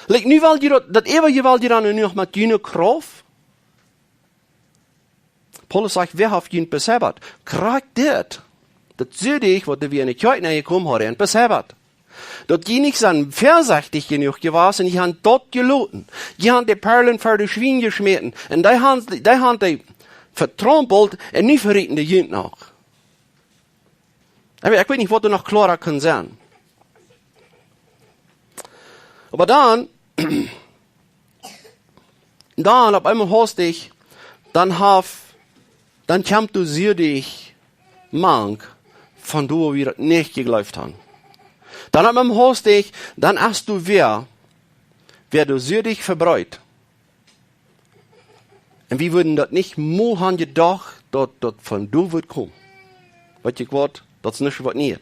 Like, nu well jie daut, daut äwaje well jie dan nu noch met june Krauft? Paulus sajcht: "Wäa haft junt besebbat?" Krakjt dit. Daut sent dee, waut doa wia en de Kjoakj nenjekomen, haud an besebbat. Daut jie nich sent väasechtich jenuach jewast un jie han daut jeloten. Jie han de Perlen ver de Schwien jeschmäten. Un dee han, dee han dee vetraumpelt un nu verieten dee junt noch. Ekj weet, ekj weet nich, waut doa noch kloara kunn sennen. Oba dan, dan opp eemol hastich, dan haft, dan kjemt doa soo dee mank von doa, woo wie daut nich jejleeft han. Dan opp eemol hast du, dan hast du wäa, wäa doa soo dicht vebreet. Un wie wudden daut nich mol han jedocht, daut daut von doa wudd komen. Weet jie waut? Daut es nuscht waut nich.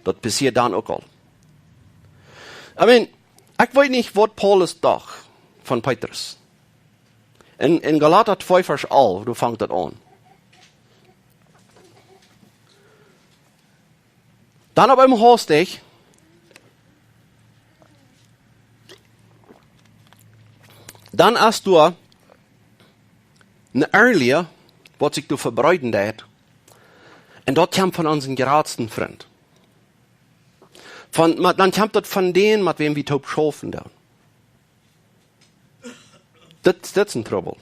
Daut passieet dan uk aul. I mean, ekj weet nich, waut Paulus docht von Petrus. En, en Galata twee Varsch alf, doa fangt daut aun. Dan opp eemol hast du, dan hast du eene Area, waut sikj doa vebreeden deed. Un daut kjemt von onsen jratsten Frint. Von, mau dan kjemt daut von dän, met wäm wie toop schaufen doonen. Dit, dit es een Trubbel.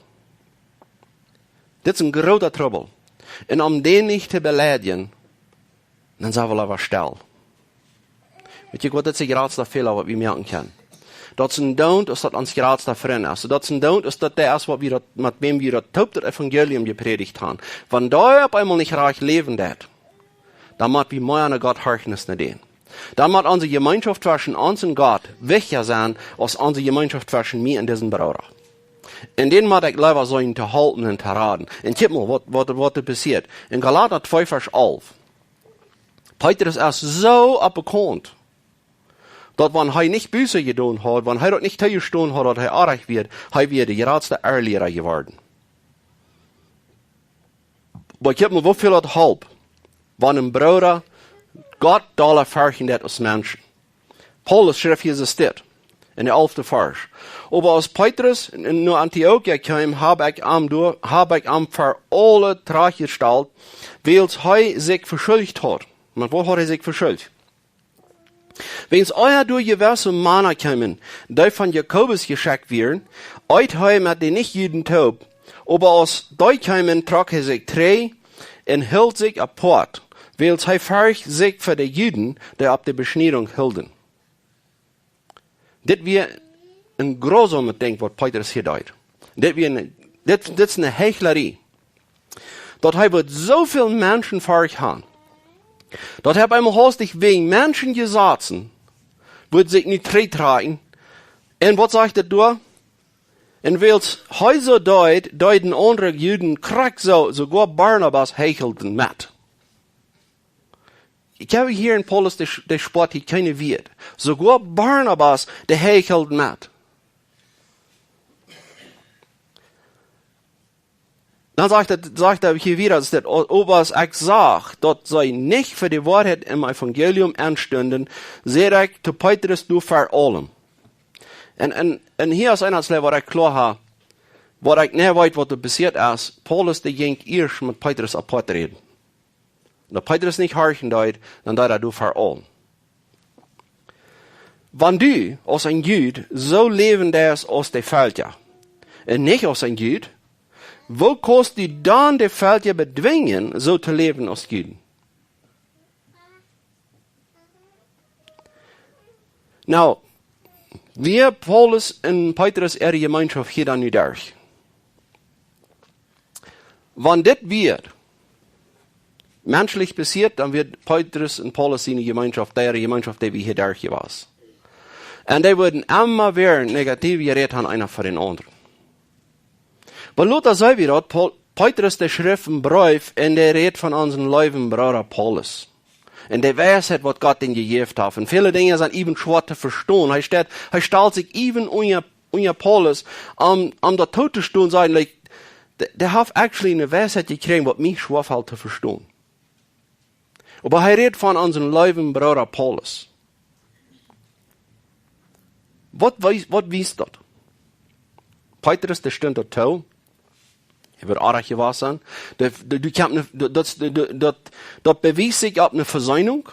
Dit es een groota Trubbel. Un om dän nich to beleidjen, dan sent wie leewa stell. Weet jie waut, dit es de jratsta Fäla, waut wie moaken kjennen. Daut es een Doont, aus daut ons jratsta Frint es. Daut es een Doont, aus daut dee es, waut wie daut, met wäm wie daut toop daut Evangelium jeprädicht han. Wan dee opp eemol nich rajcht läwen deit, dan mott wie mea aun Gott horchen aus aun dän. Dan mott onse Jemeenschoft tweschen ons un Gott wichtja sennen aus onse Jemeenschoft tweschen mie un disen Brooda. Un dän mott ekj leewa seenen to halpen un to raden. Un kjikj mol, waut, waut, waut doa passieet. En Galata twee Varsch alf. Petrus es soo opp bekaunt, daut wan hee nich Buße jedonen haud, wan hee daut nich toojestonen haud, daut hee oajch wia, hee wia de jratsta Erlera jeworden. Oba kjikj mol, woo väl daut halpt, wan een Brooda Gott dolla ferchten deit aus Menschen. Paulus schrift hia soo dit, en de alfte Varsch. Oba aus Petrus no Antiochia kjeem, hab ekj am doa, hab ekj am ver aule trajchtjestalt, wiels hee sikj veschuldicht haud. Oba waut haud hee sikj veschuldicht? Wiels ea doa jewesse Mana kjeemen, dee von Jakobus jeschekjt wieren, eet hee met de Nichjuden toop, oba aus dee kjeemen, trock hee sikj trigj un hilt sikj apoat, wiels hee fercht sikj fa de Juden, dee opp de Beschniedunk hilden. Dit wia een jruasamet Dinkj, waut Petrus hia deed. Dit wia een, dit, dit es eene Heichlerie. Daut hee wudd soo väl Menschen fercht han, daut hee opp eemol haustich wäajen Menschen Jesazen wudd sikj nu trigjtrakjen. Un waut sajcht daut doa? Un wiels hee soo deed, deeden aundre Juden krakjt soo, soogoa Barnabas heichelden met. Ekj hab hia en Paulus de, de Spott hia kjeene Wieed. Soogoa Barnabas, dee heicheld met. Dan sajcht et, sajcht hee hia wada, daut, o-, oba aus ekj sach, daut see nich fa de Woarheit em Evangelium enstunden, säd ekj to Petrus: Du ver aulem. Un, un, un hia es eent, waut ekj kloa hab, waut ekj nich weet, waut doa passieet es. Paulus, dee jinkj ieescht met Petrus apoat räden. Daut Petrus nich horchen deed, dan deed hee: Du ver aulem. Wan du aus een Jud soo läwen deist aus de Velkja, un nich aus een Jud, woo kaust du dan de Velkja bedwinjen, soo to läwen aus Juden? Nu, wia Paulus un Petrus äare Jemeenschoft hia dan nu derch? Wan dit wia menschlich passieet, dan wia Petrus un Paulus siene Jemeenschoft, dee äare Jemeenschoft, dee wia hia derch jewast. Un dee wudden emma wada negativ jerät han, eena fa dän aundren. Oba lota see wie daut, Paul-, Petrus, dee schrift een Breef un dee rät von onsen leewen Brooda Paulus. Un de Weisheit, waut Gott am jejäft haft. Un väle Dinja sent äwen schwoa to vestonen. Hee steit, hee stalt sikj äwen unja, unja Paulus, om, om daut tootostonen, sajen, like, dee, dee haft actually eene Weisheit jekjräajen, waut mie schwoa felt to vestonen. Oba hee rät von onsen leewen Brooda Paulus. Waut wies-, waut wiest daut? Petrus, dee stunt daut too. Hee wia oajch jewast. Dee, dee, dee kjemt ne, daut, daut, daut, daut, daut bewiest sikj opp eene Vesöhnung.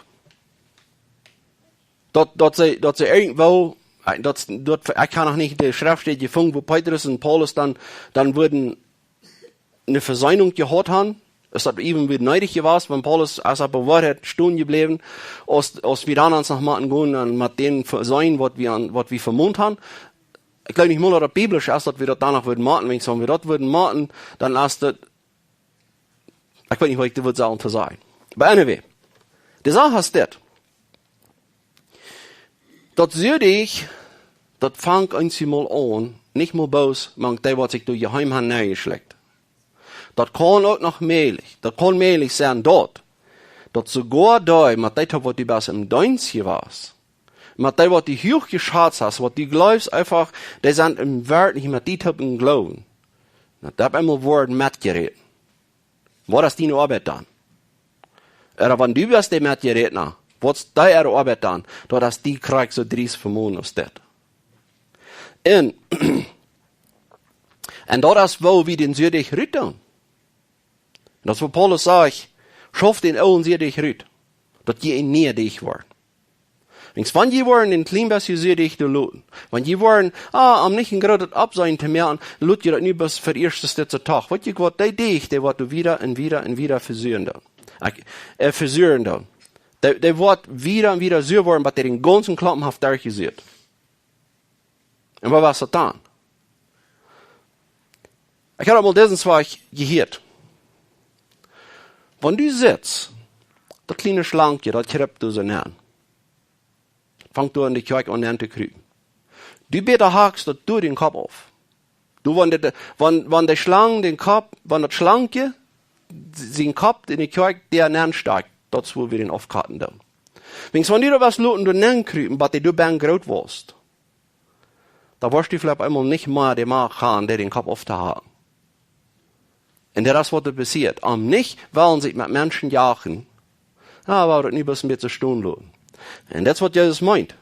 Daut, daut see, daut see irjentwoo, äh, daut, daut, ekj hab noch nich de Schreftstäd jefungen, wua Petrus un Paulus dan, dan wudden eene Vesöhnung jehaut han, es daut äwen wada needich jewast, wan Paulus es opp de Woarheit stonen jebläwen, aus, aus wie dan ons noch motten gonen un met dän vesöhnen, waut wie aun, waut wie vemont han. Ekj jleew nich mol, daut daut biblisch es, daut wie daut dan noch wudden motten, wan wie daut wudden motten, dan es daut Ekj weet nich, waut ekj doa wudd sellen to sajen. But anyway, de Sach es dit. Daut Sieedeech, daut fangt eenjemol aun, nich mol bloos mank dee, waut sikj doa jeheem han nenjeschlekjt. Daut kaun uk noch mäajlich, daut kaun mäajlich sennen, daut, daut soogoa dee, met dee, waut du best em Deenst jewast, met dee, waut du huach jeschazt hast, waut du jleefst eefach, dee sent em Werkjlichen met die toop em Gloowen. Na, daut opp eemol woat metjeräden. Waut es diene Oabeit dan? Ooda wan du best de Metjerädna, waut es diene Oabeit dan? Daut es die krakjt soo driest vemonen aus dit. Un, un daut es, woo wie dän Sieedeech rut doonen. Un daut es, waut Paulus sajcht: Schauft dän oolen Sieedeech rut, daut jie een niea Deech woaren. Wiels wan jie woaren een kjlien bät Sieedeech doa loten, wan jie woaren, ah, om nich een grootet Oppseenen to moaken, lot jie daut nu bloos fa ieescht dit soo toch. Weet jie waut, dee Deech, dee woat doa wieda un wieda un wieda vesuaren doonen. Ekj, äh, vesuaren doonen. Dee, dee woat wieda un wieda sua woaren, waut dee dän gaunzen Klompen haft derchjesuat. Un waut wia daut dan? Ekj haud mol disen Wajch jehieet. Wan du sitst, daut kjliene Schlangkje, daut kjript doa soo nenn. Fangt doa enne Kjoakj aun nenn to kjrupen. Du bäta hakst daut doa dän Kopp auf. Du, wan de, wan, wan de Schlang dän Kopp, wan daut Schlangkje sienen Kopp enne Kjoakj doa nenn stakjt, daut es, woo wie dän aufkatten doonen. Wiels wan du daut wieescht loten doa nenn kjrupen, bat dee doa benn groot woat, dan woascht du veleicht eemol nich mea de Macht haben, dee dän Kopp auftohaken. Un daut es, waut doa passieet. Om nich wellen sikj met Menschen jagen, ah, woa wie daut nu bloos een bät stonen loten. Un daut es, waut Jesus meent.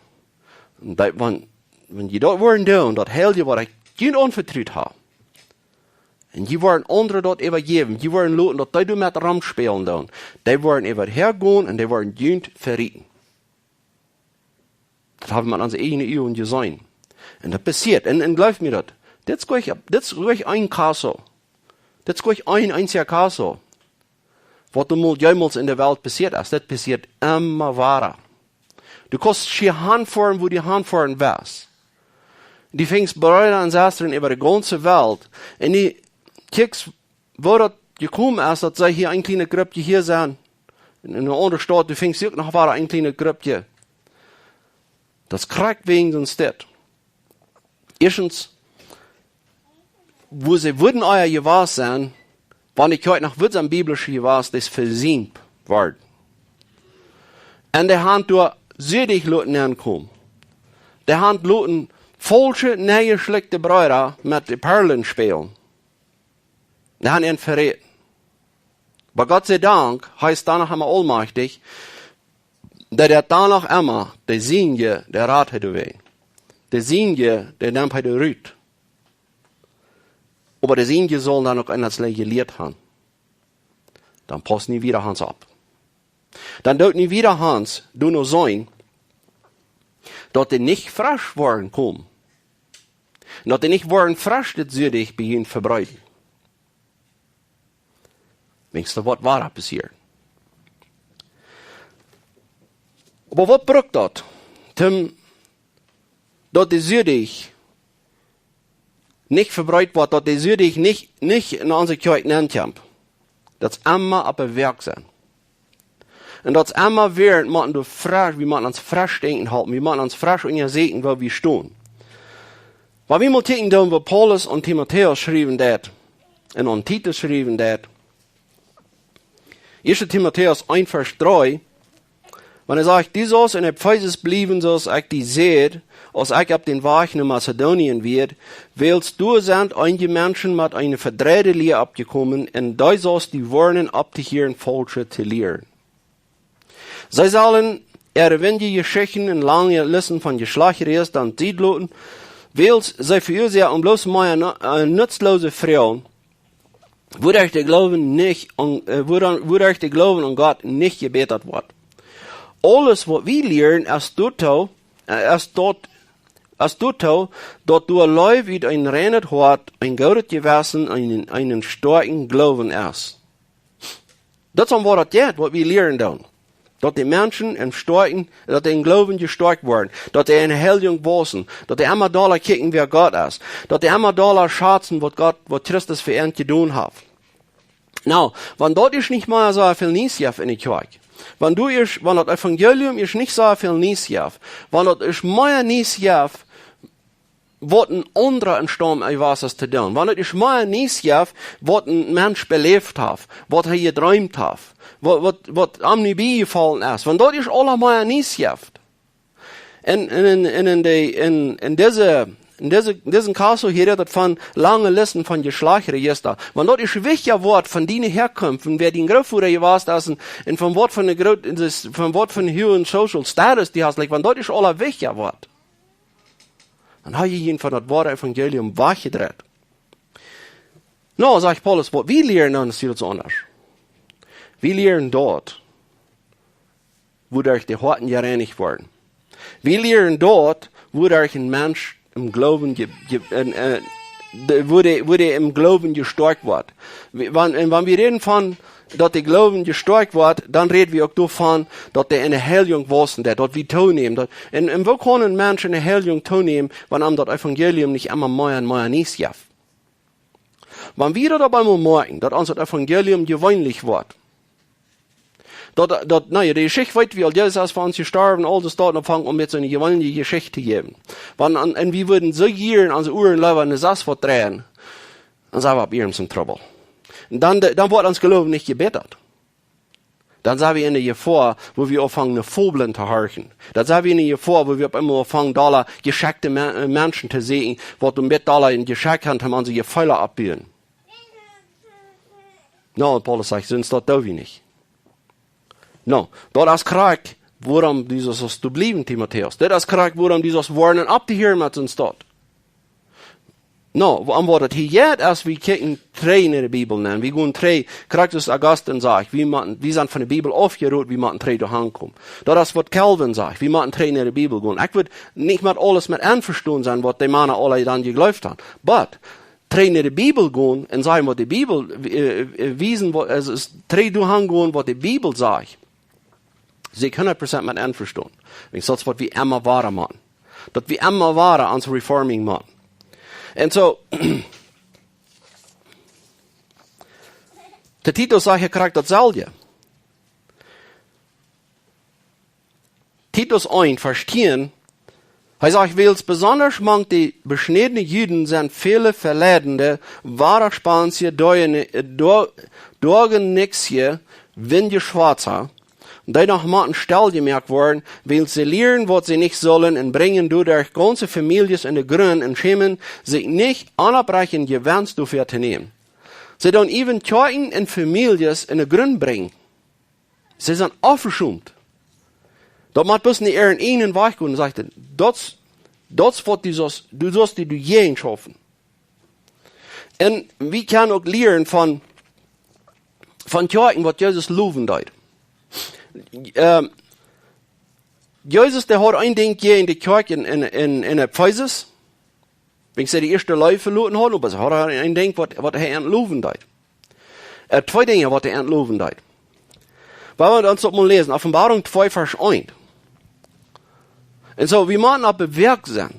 Un daut, wan, wan jie daut woaren doonen, daut Heilje, waut ekj junt aunvetrut hab, un jie woaren aundre daut äwajäwen, jie woaren loten, daut dee doa met romspälen doonen, dee woaren äwa häa gonen un dee woaren junt verachten. Daut hab wie met onse ieejne Uagen jeseenen. Un daut passieet. Un, un jleew mie daut. Dit es nich, dit es nich een Kaso. Dit es nich een eensja Kaso, waut doa mol jemols enne Welt passieet es. Daut passieet emma wada. Du kaust hia hanfoaren, wua du hanfoaren west. Du finjst Breeda un Sestren äwa de gaunze Welt. Un du kjikjst, woo daut jekomen es, daut see hia een kjlienet Gruppje hia sent. En eene aundre Staut, du finjst uk noch wada een kjlienet Gruppje. Daut es krakjt wäajen soon Städ. Ieeschtens, wua see wudden ea jewast sennen, wan de Kjoakj noch wudd sennen biblisch jewast, es vesiemt worden. Un dee haben doa Sieedeech loten aunkomen. Dee haben loten faulsche, nenjeschlekjte Breeda met de Perlen spälen. Dee haben an veräten. Oba Gott sie Dank, hee es dan noch emma aulmajchtich, daut hee dan noch emma de Sienje, dee rat hee doawäajen. De Sienje, dee nemt hee doa rut. Oba de Sienje sullen dan uk eena jelieet haben. Dan paust nu wada Hans opp. Dan doo nu wada Hans, du nu seenen, daut dee nich fresch woaren komen. Un daut dee nich woaren fresch dit Sieedeech bie junt vebreeden. Wiels doa woat wada passieren. Oba waut brukt daut, om daut de Sieedeech nich vebreet woat, daut de Sieedeech nich, nich en onse Kjoakj nenkjemt? Daut es emma opp de Wajch sennen. Un daut es emma wada, wie motten doa fresch, wie motten ons fresch denkjen halpen, wie motten ons fresch unjasäkjen, wua wie stonen. Oba wie motten kjikjen dan, waut Paulus aun Timotäus schriewen deed un aun Titus schriewen deed. Ieeschte Timotäus eent, Varsch dree, wan hee sajcht: Du saust en Efesus bliewen, soo aus ekj die säd, aus ekj opp dän Wajch no Mazedonien wia, wiels doa sent eenje Menschen met eene vedreide Lia oppjekomen, un dee saust du woarnen opptohieren faulsche to lieren. See sellen äare windje Jeschichten un lange Listen von Jeschlajcht reis dan Tiet loten, wiels see veuasoaken bloos mea nu-, äh, nutzlose Froagen, wuaderch de Gloowen nich aun, äh, wuaderch, wuaderch de Gloowen aun Gott nich jebätat woat. Aules, waut wie lieren, es doatoo, äh, es daut, es doatoo, daut doa Leew ut een reinet Hoat, een goodet Jewessen, een, een stoakjen Gloowen es. Daut es om waut daut jeit, waut wie lieren doonen. Daut de Menschen em stoakjen, daut dee em Gloowen jestoakjt woaren, daut dee en Heiljunk wausen, daut dee emma dolla kjikjen, wäa Gott es, daut dee emma dolla schazen, waut Gott, waut Christus fa an jedonen haft. Nu, wan daut es nich mea soo väl Nies jeft enne Kjoakj, wan du es, wan daut Evangelium es nich soo väl Nies jeft, wan daut es mea Nies jeft, waut een aundra em Staum es, waut es to doonen, wan daut es mea Nies jeft, waut een Mensch beläft haft, waut hee jedreemt haft, waut, waut, waut am nu biejefollen es, wan daut es aula mea Nies jeft. En, en, en, en, en, de, en, en dise, en dise, disen Kaso hia rät et von lange Listen von Jeschlajchtsrejista. Wan daut es wichtja woat von diene Häakunft, von wäa dien Grootvoda jewast es en, en von waut von de Groot-, en dis-, von waut von huagen social status du hast, like, wan daut es aula wichtja woat, dan hab jie junt von daut woare Evangelium wajchjedreit. Nu, sajcht Paulus, waut wie lieren, dan es daut aundasch. Wie lieren daut, wuaderch de Hoaten jereinicht woaren. Wie lieren daut, wuaderch een Mensch em Gloowen je-, je-, en, äh, de, wua dee, wua dee em Gloowen jestoakjt woat. Wie, wan, en wan wie räden von, daut de Gloowen jestoakjt woat, dan räden wie uk doavon, daut dee enne Heiljunk wausen deit, daut wie toonämen. Daut, en, en woo kaun een Mensch enne Heiljunk toonämen, wan am daut Evangelium nich emma mea en mea Nies jeft? Wan wie daut opp eemol moakjen, daut ons daut Evangelium jeweenlich woat, daut, daut, na jo, de Jeschicht weet wie aul, Jesus es fa ons jestorwen, aul daut, dan fangt aun met soone jeweenliche Jeschicht to jäwen. Wan, en, en wie wudden soo jieren onse Uaren leewa enne Sas waut dreien, dan sent wie opp eemol en Trubbel. En dan, dan woat ons Gloowen nich jebätat. Dan sent wie enne Jefoa, wua wie aunfangen, no Fabeln to horchen. Dan sent wie enne Jefoa, wua wie opp eemol aunfangen, dolla jeschekjte Me-, äh, Menschen to sieekjen, waut een bät dolla en Jeschekj haben, om onse Jefeele oppbuen. Nu, un Paulus sajcht, sest daut doo wie nich. Nu, daut es krakjt, wuarom du sust doa bliewen, Timotäus. Daut es krakjt, wuarom du sust woarnen opptohieren met soon Stoff. Nu, wua-, om waut et hia jeit, es wie kjikjen trigj enne Bibel nenn. Wie gonen trigj, krakjt soo aus Augustin sajcht, wie motten, wie sent von de Bibel aufjerot, wie motten trigj doa hankomen. Daut es waut Calvin sajcht, wie motten trigj enne Bibel gonen. Ekj wudd nich met aules met envestonen sennen, waut dee Mana aula dan jejleeft haben. But, trigj enne Bibel gonen un sajen, waut de Bibel, äh, äh, wiesen, waut, aulsoo, es trigj doa hangonen, waut de Bibel sajcht. Sie ekj hundat Prozent met envestonen. Wiels daut es waut wie emma woaren motten. Daut wie emma woaren ons reforming motten. Un soo, de Titus sajcht krakjt dautselwje. Titus eent, Varsch tieen, hee sajcht, wiels besonda mank de beschnädne Juden sent väle veleidende, wadaspansje, doagen-, doa-, doagenixje Windjeschwatza, dee noch motten stell jemoakt woaren, wiels see lieren, waut see nich sullen, un brinjen doaderch gaunze Famieljes en de Grunt un schämen sikj nich, onopprechta Jewenst doafäa to nämen. See doonen äwent Kjoakjen un Famieljes en de Grunt brinjen. See sent aufjeschaumt. Daut mott bloos nich äaren eenen Wajch gonen, sajcht hee. Daut, daut es waut du sust, du sust die doajäajen schaufen. Un wie kjennen uk lieren von, von Kjoakjen, waut Jesus lowen deed. Ähm, Jesus, dee haud een Dinkj jäajen de Kjoakj en, en, en, en Efesus. Wiels see de ieeschte Leew veloaren hauden, oba see hauden een Dinkj, waut, waut hee an lowen deed. Äh, twee Dinja, waut hee an lowen deed. Wie wellen ons daut mol läsen, Openboarunk twee, Varsch eent. Un soo, wie motten opp de Wajch sennen.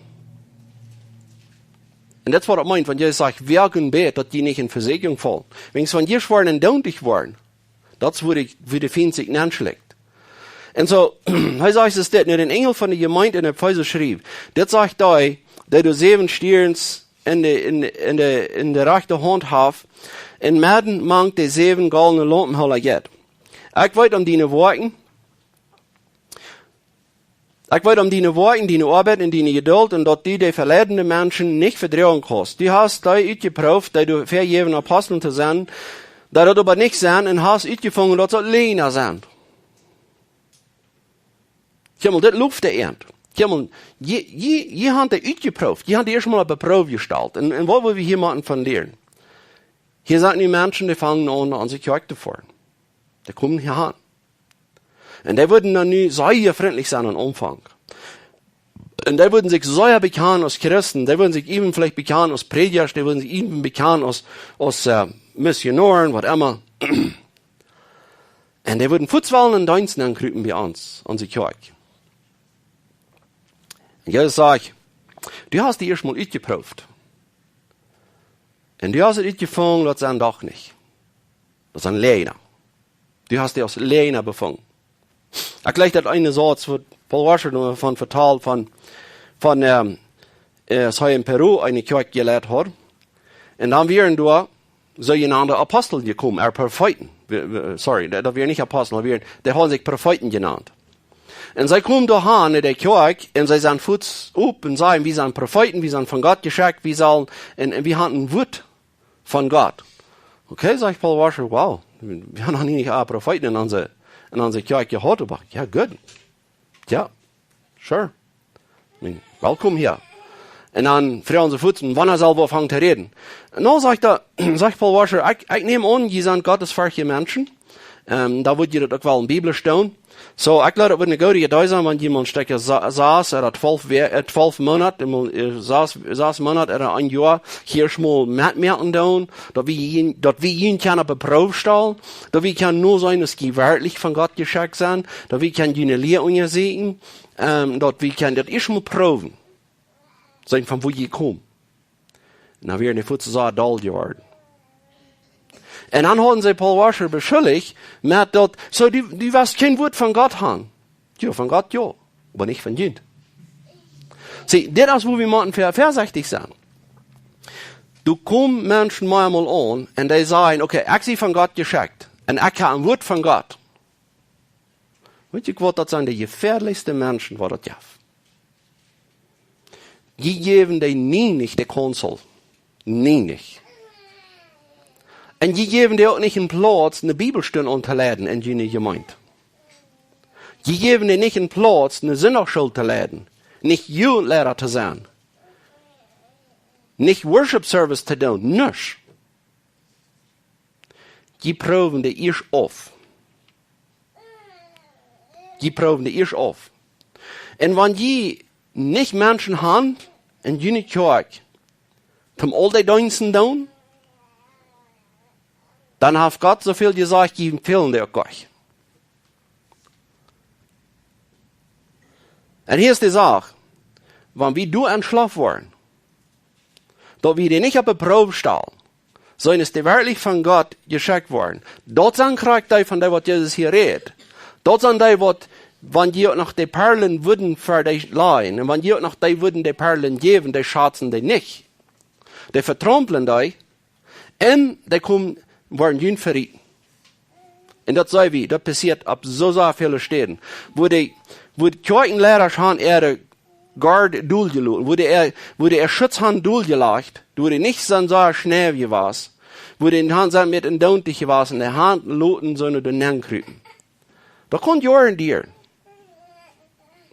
Un daut es waut et meent, wan Jesus sajcht, wäajen bät, daut jie nich en Vesieekjunk faulen. Wiels wan jie schwoaren en doonlich woaren, daut es wua de, wua de Fient sikj nenschlikjt. Un soo, hee sajcht es dit, nu dän Enjel von de Jemeent en Efesus schrift, dit sajcht dee, dee de säwen Stierns en de, en, en de, en de rajchte Haunt haft, un medden mank de säwen goldne Laumpenhoolda jeit. Ekj weet om diene Woakjen, ekj weet om diene Woakjen, diene Oabeit un diene Jedult, un daut du de veleidende Menschen nich vedroagen kaust. Du hast dee utjeprooft, dee doa väajäwen Apostel to sennen, dee daut oba nich sent, un hast utjefungen, daut see Läajna sent. Kjikj mol, dit looft de Ieed. Kjikj mol, jie, jie, jie haben dee utjeprooft, jie haben dee ieescht mol opp de Proow jestalt. Un, un waut well wie hia moaken von lieren? Hia sent nu Menschen, dee fangen aun, no onse Kjoakj to foaren. Dee komen hia aun. Un dee wudden dan nu sea frintlich sennen aum Aunfank. Un dee wudden sikj sea bekjanen aus Christen. Dee wudden sikj äwen veleicht bekjanen aus Prädjasch, dee wudden sikj äwen bekjanen aus, aus, äh, Missionoaren, waut emma. Un dee wudden fuaz wellen en Deenst aunkrupen bie ons, onse Kjoakj. Un Jesus sajcht: "Du hast dee ieescht mol utjeprooft. Un du hast et utjefungen, daut see doch nich." Daut es een Läajna. Du hast die aus Läajna befungen. Ekj jleich daut eene Sauz, waut Paul Washer doa von vetalt, von, von, ähm, äh, aus hee en Peru eene Kjoakj jeleit haud. Un dan wieren doa soojenaunde Apostel jekomen, ea Profeeten. Wie- wie- Sorry, daut, daut wieren nich Apostel, daut wieren, dee hauden sikj Profeeten jenant. Un see komen doa han en de Kjoakj un see sent fuaz opp un sajen: "Wie sent Profeeten, wie sent von Gott jeschekjt, wie sellen, un, un wie haben een Wuat von Gott." Okay, sajcht Paul Washer, wow, wie haben noch nie nich ea Profeeten en onse, en onse Kjoakj jehaut, oba jo, goot. Jo, sure. I mean, welkom hia. Un dan froagen see fuaz, wanea sell wie aunfangen to räden? Un dan sajcht, sajcht Paul Washer: "Ekj, ekj näm aun, jie sent gottesferchtje Menschen. Ähm, dan wudd jie daut uk wel en Bibel stonen. Soo, ekj jleew, daut wudd eene goode Iedee sennen, wan jie mol een Stekj sa- sass ooda twalf Wä- äh, twalf Moonat, mol, äh, sass, sass Moonat ooda een Joa hia mol metmoaken doonen, daut wie jun, daut wie jun kjennen opp de Proow stalen, daut wie kjennen noseenen, aus jie werkjlich von Gott jeschekjt sent, daut wie kjennen june Lia unjasieekjen, ähm, daut wie kjennen daut ieescht mol proowen, seenen von wua jie komen." Un dan wieren dee fuaz soo doll jeworden. Un dan hauden see Paul Washer beschuldicht met daut: "Soo, du, du west kjeen Wuat von Gott haben." Jo, von Gott jo, oba nich von junt. See, dit es, wua wie motten vea- veasichtich sennen. Doa komen Menschen mau mol aun un dee sajen: "Okay, ekj sie von Gott jeschekjt un ekj hab een Wuat von Gott." Weet jie waut, daut sent de jefäadlichste Menschen, waut daut jeft. Jie jäwen dee nie nich de Counsel. Nie nich. Un jie jäwen dee uk nich een Plauz, eene Bibelstund auntoleiden en june Jemeent. Jie jäwen dee nich een Plauz, eene Sindachschool to leiden. Nich Jugendliera to sennen. Nich Worship Service to doonen. Nuscht. Jie proowen dee ieescht auf. Jie proowen dee ieescht auf. Un wan jie nich Menschen haben en june Kjoakj, toom aul dee Deensten doonen, dan haft Gott soo väl jesajcht, jie fälen dee uk nich. Un hia es de Sach, wan wie doa entschloten woaren, daut wie dee nich opp de Proow stalen, sonda aus dee werkjlich von Gott jeschekjt woaren. Daut sent krakjt dee, von dee waut Jesus hia rät. Daut sent dee waut, wan jie uk noch de Perlen wudden fa dee lajen, un wan jie uk noch dee wudden de Perlen jäwen, dee schazen dee nich. Dee vetraumplen dee, un dee komen, woaren junt verachten. Un daut see wie, daut passieet opp soo, soo väle Städen. Wua dee, wua de Kjoakjenliera han äare Gard dol jeloten, wua dee äa, wua dee äa Schutz han dol jelajcht, wua dee nich sent soo schnell jewast, wua dee han sent met een Doont jewast, un dee han loten soo no de Nenn krupen. Daut kaun Joaren dieren.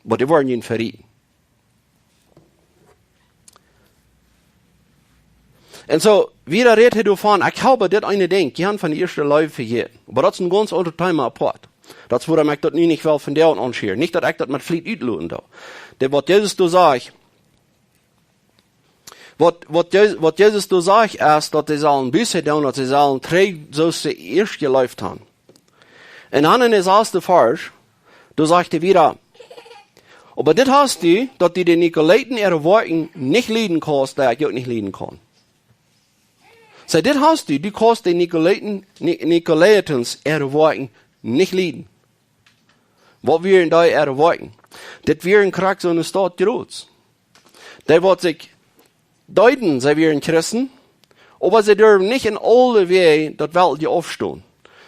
Oba dee woaren junt verachten. Un soo, wada rät hee doavon, ekj hab dit eene Dinkj, jie han von de ieeschte Leew vejäten. Oba daut es een gaunz aundret Thema apoat. Daut es wuarom ekj daut nu nich well vondoag aunschieren. Nich daut ekj daut met Fliet utloten doo. Daut waut Jesus doa sajcht, waut, waut Je-, waut Jesus doa sajcht, es daut see sellen Buße doonen, daut see sellen trigj, soo aus see ieescht jeleeft han. Un dan en de sasde Varsch, doa sajcht hee wada: "Oba dit hast du, daut du de Nikolaiten äare Woakjen nich lieden kaust, dee ekj uk nich lieden kaun." See, dit hast du, du kaust de Nikolaiten, Ni-, Nikolaiten äare Woakjen nich lieden. Waut wieren dee äare Woakjen? Dit wieren krakjt soone Sort Jooden. Dee waut sikj deeden, see wieren Christen, oba see durwen nich en aule Wäaj daut Weltliche aufstonen.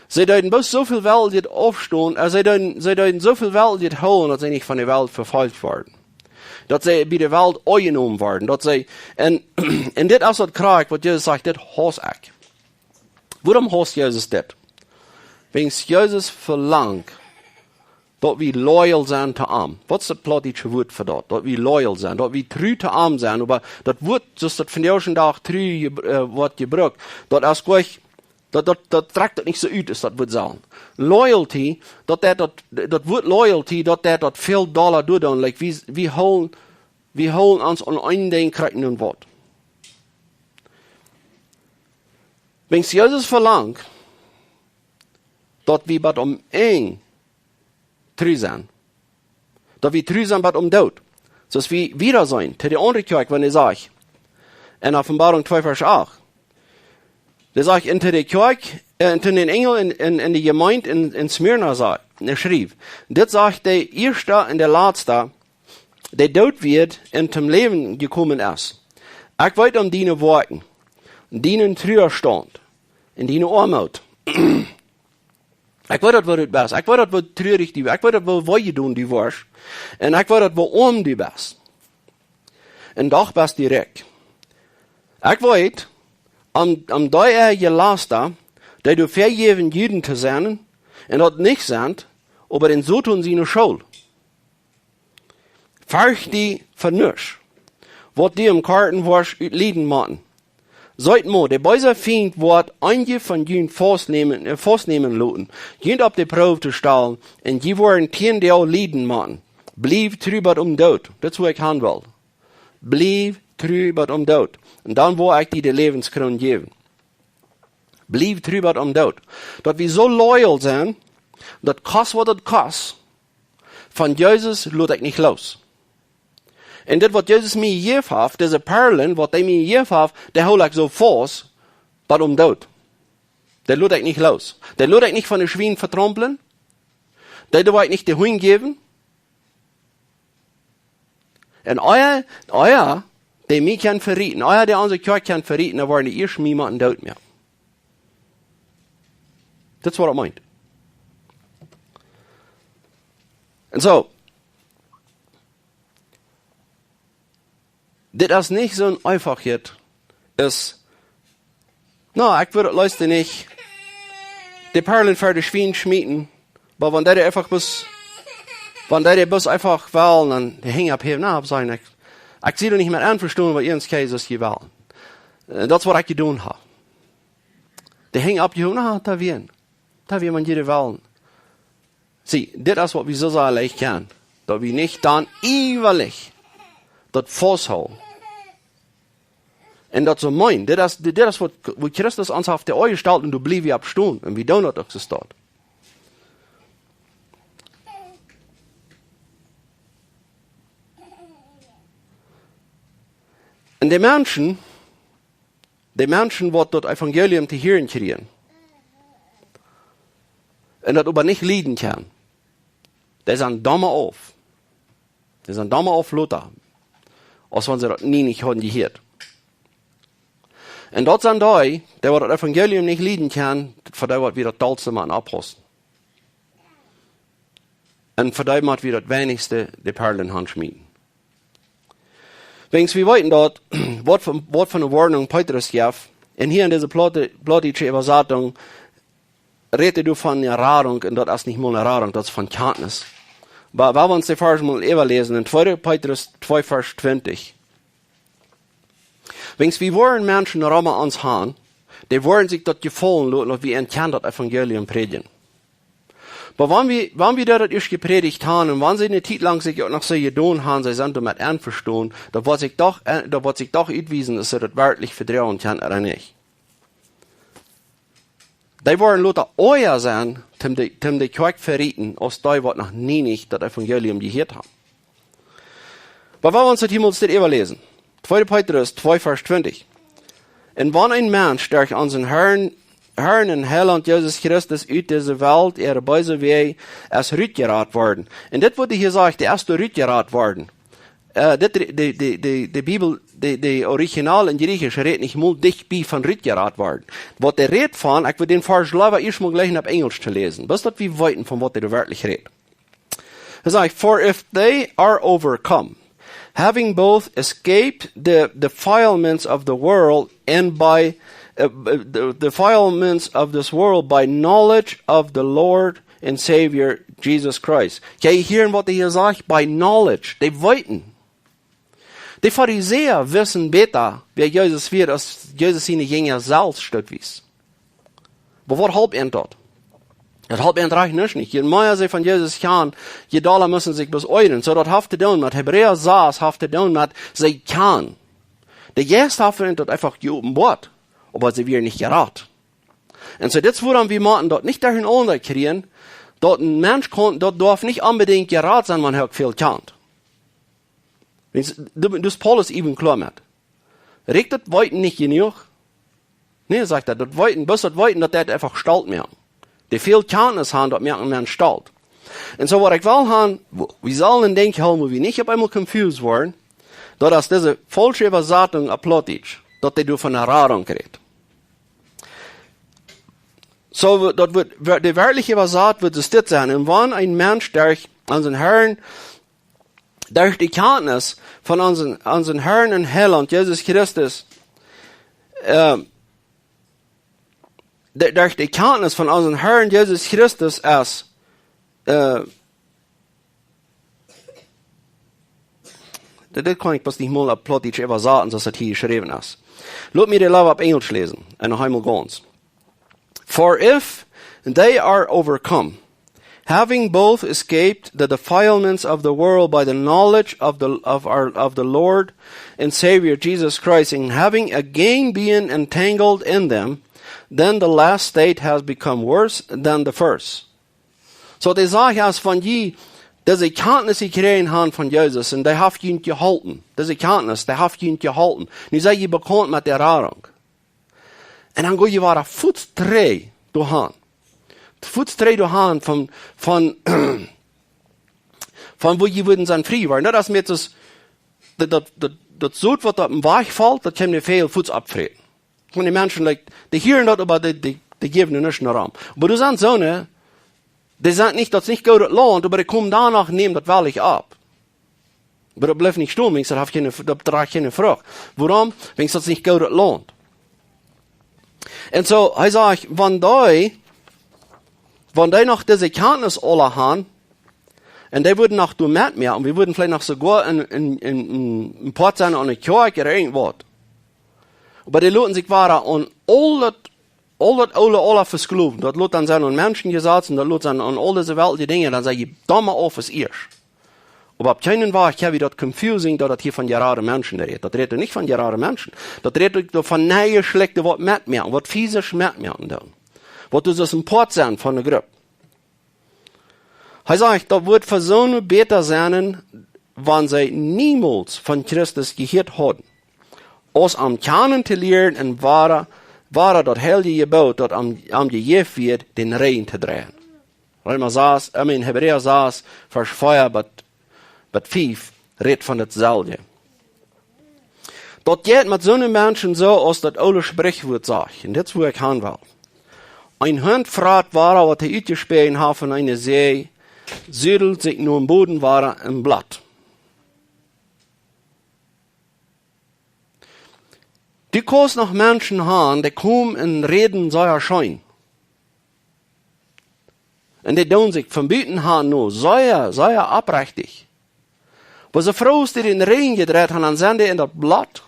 See deeden bloos soo väl Weltlichet aufstonen, äh, see deeden, see deeden soo väl Weltlichet hoolen, daut see nich von de Welt vefolcht worden. Daut see bie de Welt aunjenomen worden. Daut see, un, un dit es daut krakjt, waut Jesus sajcht, dit haus ekj. Wuarom haust Jesus dit? Wiels Jesus velangt, daut wie loyal sent to am. Waut es daut plautdietsche Wuat fa daut? Daut wie loyal sent, daut wie tru to am sent. Oba daut Wuat, soo aus daut vondoag dän Dach tru je-, äh, woat jebrukt, daut es jlikj, daut, daut, daut trakjt daut nich soo ut, aus daut wudd sennen. Loyalty, daut deit daut, daut Wuat loyalty, daut deit daut väl dolla doa doonen. Like, wie, wie hoolen, wie hoolen ons aun een Dinkj krakjt enn waut. Wiels Jesus velangt, daut wie bat aum Enj tru sent. Daut wie tru sent bat aum Doot. Soo aus wie wada seenen, to de aundre Kjoakj, wan hee sajcht, en Openboarunk twee Varsch acht: Dee sajcht, un to de Kjoakj, äh, un to dän Enjel en, en, en de Jemeent en, en Smyrna, sajcht, un hee schreef: Dit sajcht de ieeschta un de latsta, dee doot wia un tom Läwen jekomen es. Ekj weet om diene Woakjen, dienen Truastaunt un diene Oamoot. Ekj weet daut, woo du best. Ekj weet daut, woo trurich du best. Ekj weet daut, woo wee jedonen du woascht. Un ekj weet daut, woo oam du best. Un doch best du rikj. Ekj weet om, om dee äa Jelasta, dee doa väajäwen Juden to sennen, un daut nich sent, oba en Soton siene School. Fercht die fa nuscht, waut du em Koaten woascht utlieden motten. Seet mau, de beese Fient woat eenje von junt faustnämen, äh, faustnämen loten, junt opp de Proow to stalen, un jie woaren tieen Doag lieden motten. Bliew tru bat om Doot. Daut es, wua ekj han well. Bliew tru bat om Doot. Un dan woa ekj die de Läwenskroon jäwen. Bliew tru bat om Doot. Daut wie soo loyal sent, daut kost waut daut kost, von Jesus lot ekj nich loos. Un dit, waut Jesus mie jejäft haft, dise Perlen, waut hee mie jejäft haft, dee hool ekj soo faust bat om Doot. Dee lot ekj nich loos. Dee lot ekj nich von de Schwien vetrompen. Dee doo ekj nich de Hunj jäwen. Un ea, ea, dee mie kaun veraten, ea dee onse Kjoakj kaun veraten, dan woaren dee ieescht mie motten doot moaken. Daut es waut daut meent. Un soo, dit es nich soon eefach, dit es, na, ekj wudd daut leefst nich de Perlen fa de Schwien schmieten, oba wan dee eefach bloos, wan dee bloos eefach well, dan de Henj opphäwen, na, opp sennen, ekj, ekj sie doa nich mea envestonen, waut jie ons Jesus jewellen. Äh, daut es waut ekj jedonen hab. De Henj oppjehoowen, na, daut wia, daut wia, wan jie wellen. See, dit es waut wie soo sea leicht kjennen. Daut wie nich dan eewich daut fausthoolen. Un daut soo meent, dit es, dit, dit es waut, wua Christus ons haft de Oagen jestalt un doa bliew wie opp stonen. Un wie doonen daut uk soo stoakj. Un de Menschen, de Menschen, waut daut Evangelium to hieren kjrieen, un daut oba nich lieden kjennen, dee sent domme auf. Dee sent domme auf lota, aus wan see daut nie nich hauden jehieet. Un daut sent dee, dee waut daut Evangelium nich lieden kjennen, fa dee waut wie daut dollste motten oppaussen. Un fa dee mott wie daut weinichste de Perlen hanschmieten. Wäajens wie weeten daut, waut fa, waut fa eene Woarnunk Petrus jeef. Un hia en dise Plaut-, plautdietsche Äwasatunk rät hee doa von eene Radunk, un daut es nich mol eene Radunk, daut es von Kjantnis. Oba wie wellen ons de Varsch mol äwaläsen, en tweede Petrus twee, Varsch twintich. Wäajens wie woaren Menschen rom ons han, dee woaren sikj daut jefaulen loten, daut wie an kjennen daut Evangelium prädjen. Oba wan wie, wan wie daut ieescht jeprädicht han un wan see eene Tiet lang sikj uk noch soo jedonen han, see sent doamet envestonen, daut woat sikj doch, äh, daut woat sikj doch utwiesen, auf see daut werkjlich vedroagen kjennen ooda nich. Dee woaren lota ea sennen, om de, om de Kjoakj veraten, aus dee waut noch nie nich daut Evangelium jehieet haben. Oba wie wellen ons daut hia mol äwaläsen. Tweede Petrus twee, Varsch twintich. Un wan een Mensch derch onsen Herrn, Herrn un Heilaunt Jesus Christus ut dise Welt äare beese Wäaj es rutjerat worden. Un dit woat hia jesajcht, dee es doa rutjerat worden. Äh, dit, de, de, de, de Bibel, de, de Original en Jrichisch rät nich mol dicht bie von rutjerat worden. Waut hee rät von, ekj wudd dän Varsch leewa ieescht mol jlikjen opp Enjlisch to läsen, bloos daut wie weeten, von waut hee werkjlich rät. Hee sajcht, "For if they are overcome, having both escaped the defilements of the world and by, uh, the defilements of this world by knowledge of the Lord and Savior Jesus Christ." Kjenn jie hieren, waut hee hia sajcht? By knowledge. Dee weeten. De Farisäa wisten bäta, wäa Jesus wia, aus Jesus siene Jinja selfst daut wist. Oba waut holp an daut? Daut holp an rajcht nuscht nich. Je mea see von Jesus kjanen, je dolla musten see sikj bloos oajren. Soo daut haft to doonen met Hebräa sas, haft to doonen met see kjanen. De Jeist haft an daut eefach jeopenboat, oba see wieren nich jerat. Un soo dit es wuarom wie motten daut nich derchenaunda kjrieen, daut een Mensch kaun, daut darf nich onbedinjt jerat sennen, wan hee uk väl kjant. Wiels, doa, doa es Paulus äwen kloa met. Rieekjt daut Weeten nich jenuach? Nä, sajcht hee, daut weeten, bloos daut weeten, daut deit eefach stolt moaken. Dee väl Kjantnis haben, daut moakt een Mensch stolt. Un soo waut ekj well haben, wie sellen een Dinkj hoolen, wua wie nich opp eemol confused woaren, daut es dise faulsche Äwasatunk opp Plautdietsch, daut dee doa von Radunk rät. Soo, daut woat, de werkjliche Äwasat woat es dit sennen. Un wan een Mensch derch onsen Herrn, derch de Kjantnis von onsen, onsen Herrn un Heilaunt Jesus Christus, äh, de, derch de Kjantnis von onsen Herrn Jesus Christus es, äh, dit, dit kaun ekj bloos nich mol opp Plautdietsch äwasaten, soo aus et hia jeschräwen es. Lot mie de Läs opp Enjlisch läsen, un noch eemol gaunz. For if they are overcome, having both escaped the defilements of the world by the knowledge of the, of our, of the Lord and Savior Jesus Christ, and having again been entangled in them, then the last state has become worse than the first. Soo, dee sajcht, aus wan jie dise Kjantnis jekjräajen haben von Jesus, un dee haft junt jeholpen, dise Kjantnis, dee haft junt jeholpen. Nu sie jie bekaunt met de Radunk. Un dan go jie wada fuaz trigj doahan. Fuaz trigj doahan von, von, von wua jie wudden sennen frie worden. Daut es met daut, daut, daut, daut Sot waut opp dän Wajch felt, daut kaun de Väajel fuaz oppfräten. Von de Menschen, like, dee hieren daut, oba dee, dee, dee jäwen nuscht doaraun. Oba doa sent soone, dee sent nich, daut es nich goodet Launt, oba dee komen doano, nämen daut woll opp. Oba daut blift nich stonen, wiels daut haft kjeene, daut drajcht kjeene Frucht. Wuarom? Wiels daut es nich goodet Launt. Un soo, hee sajcht, wan dee, wan dee noch dise Kjantnis aula haben, un dee wudden noch doa metmoaken, wie wudden veleicht noch soogoa een, een, een, een, een Poat sennen aun de Kjoakj ooda irjentwaut. Oba dee loten sikj wada aun aul daut, aul daut oole, aula vesklowen. Daut lot dan sennen aun Menschenjesazen, daut lot sennen aun aul dise weltliche Dinja, dan saj jie, dan mau auf es ieescht. Oba opp kjeenen Wajch kjenn wie daut confusing, daut daut hia von jerade Menschen rät. Daut rät nich von jerade Menschen. Daut rät doavon, nieje Schlajchte waut metmoaken, waut fisisch metmoaken dan. Waut dus aus een Poat sennen von de Grupp. Hee sajcht, daut wudd fa soone bäta sennen, wan see niemols von Christus jehieet hauden, aus am kjanen to lieren un wada, wada daut heilje Jeboot, daut am, am jejäft wort, dän Rigjen to dreien. Reema sas, I mean, Hebräa sas, Varsch vea bat, bat fief, rät von dautselwje. Daut jeit met soone Menschen soo, aus daut oole Sprichwuat sajcht. Un dit es, wua ekj han well. Een Hunt frat wada, waut hee utjespäajen haft von eene See, sudelt sikj nom Boden wada em Blatt. Du kaust noch Menschen haben, dee komen un räden sea scheen. Un dee doonen sikj von buten han no sea, sea oprechtich. Oba soo froagen, aus dee dän Rigjen jedreit haben, dan sent dee en daut Blatt,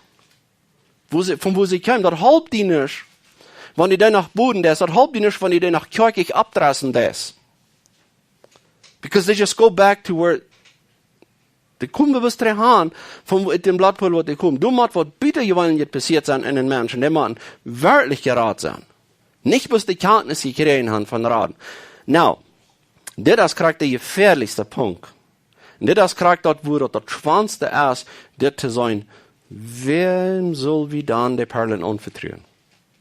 wua see, von wua see kjeemen. Daut halpt die nich, wan du dee noch boden deist. Daut halpt die nich, wan du dee noch kjoakjlich oppdressen deist. Because they just go back to where dee komen, bewusst trigj han, von wua, ut dän Blattpool, waut dee komen. Doa mott waut Butajeweenlichet passieet sennen en een Mensch. Un dee mott werkjlich jerat sennen. Nich bloos de Kjantnis jekjräajen haben von Raden. Nu, dit es krakjt de jefäadlichste Punkt. Un dit es krakjt daut, wua daut, daut schwoaste es, dit to seenen. Wäm sell wie dan de Perlen aunvetruen?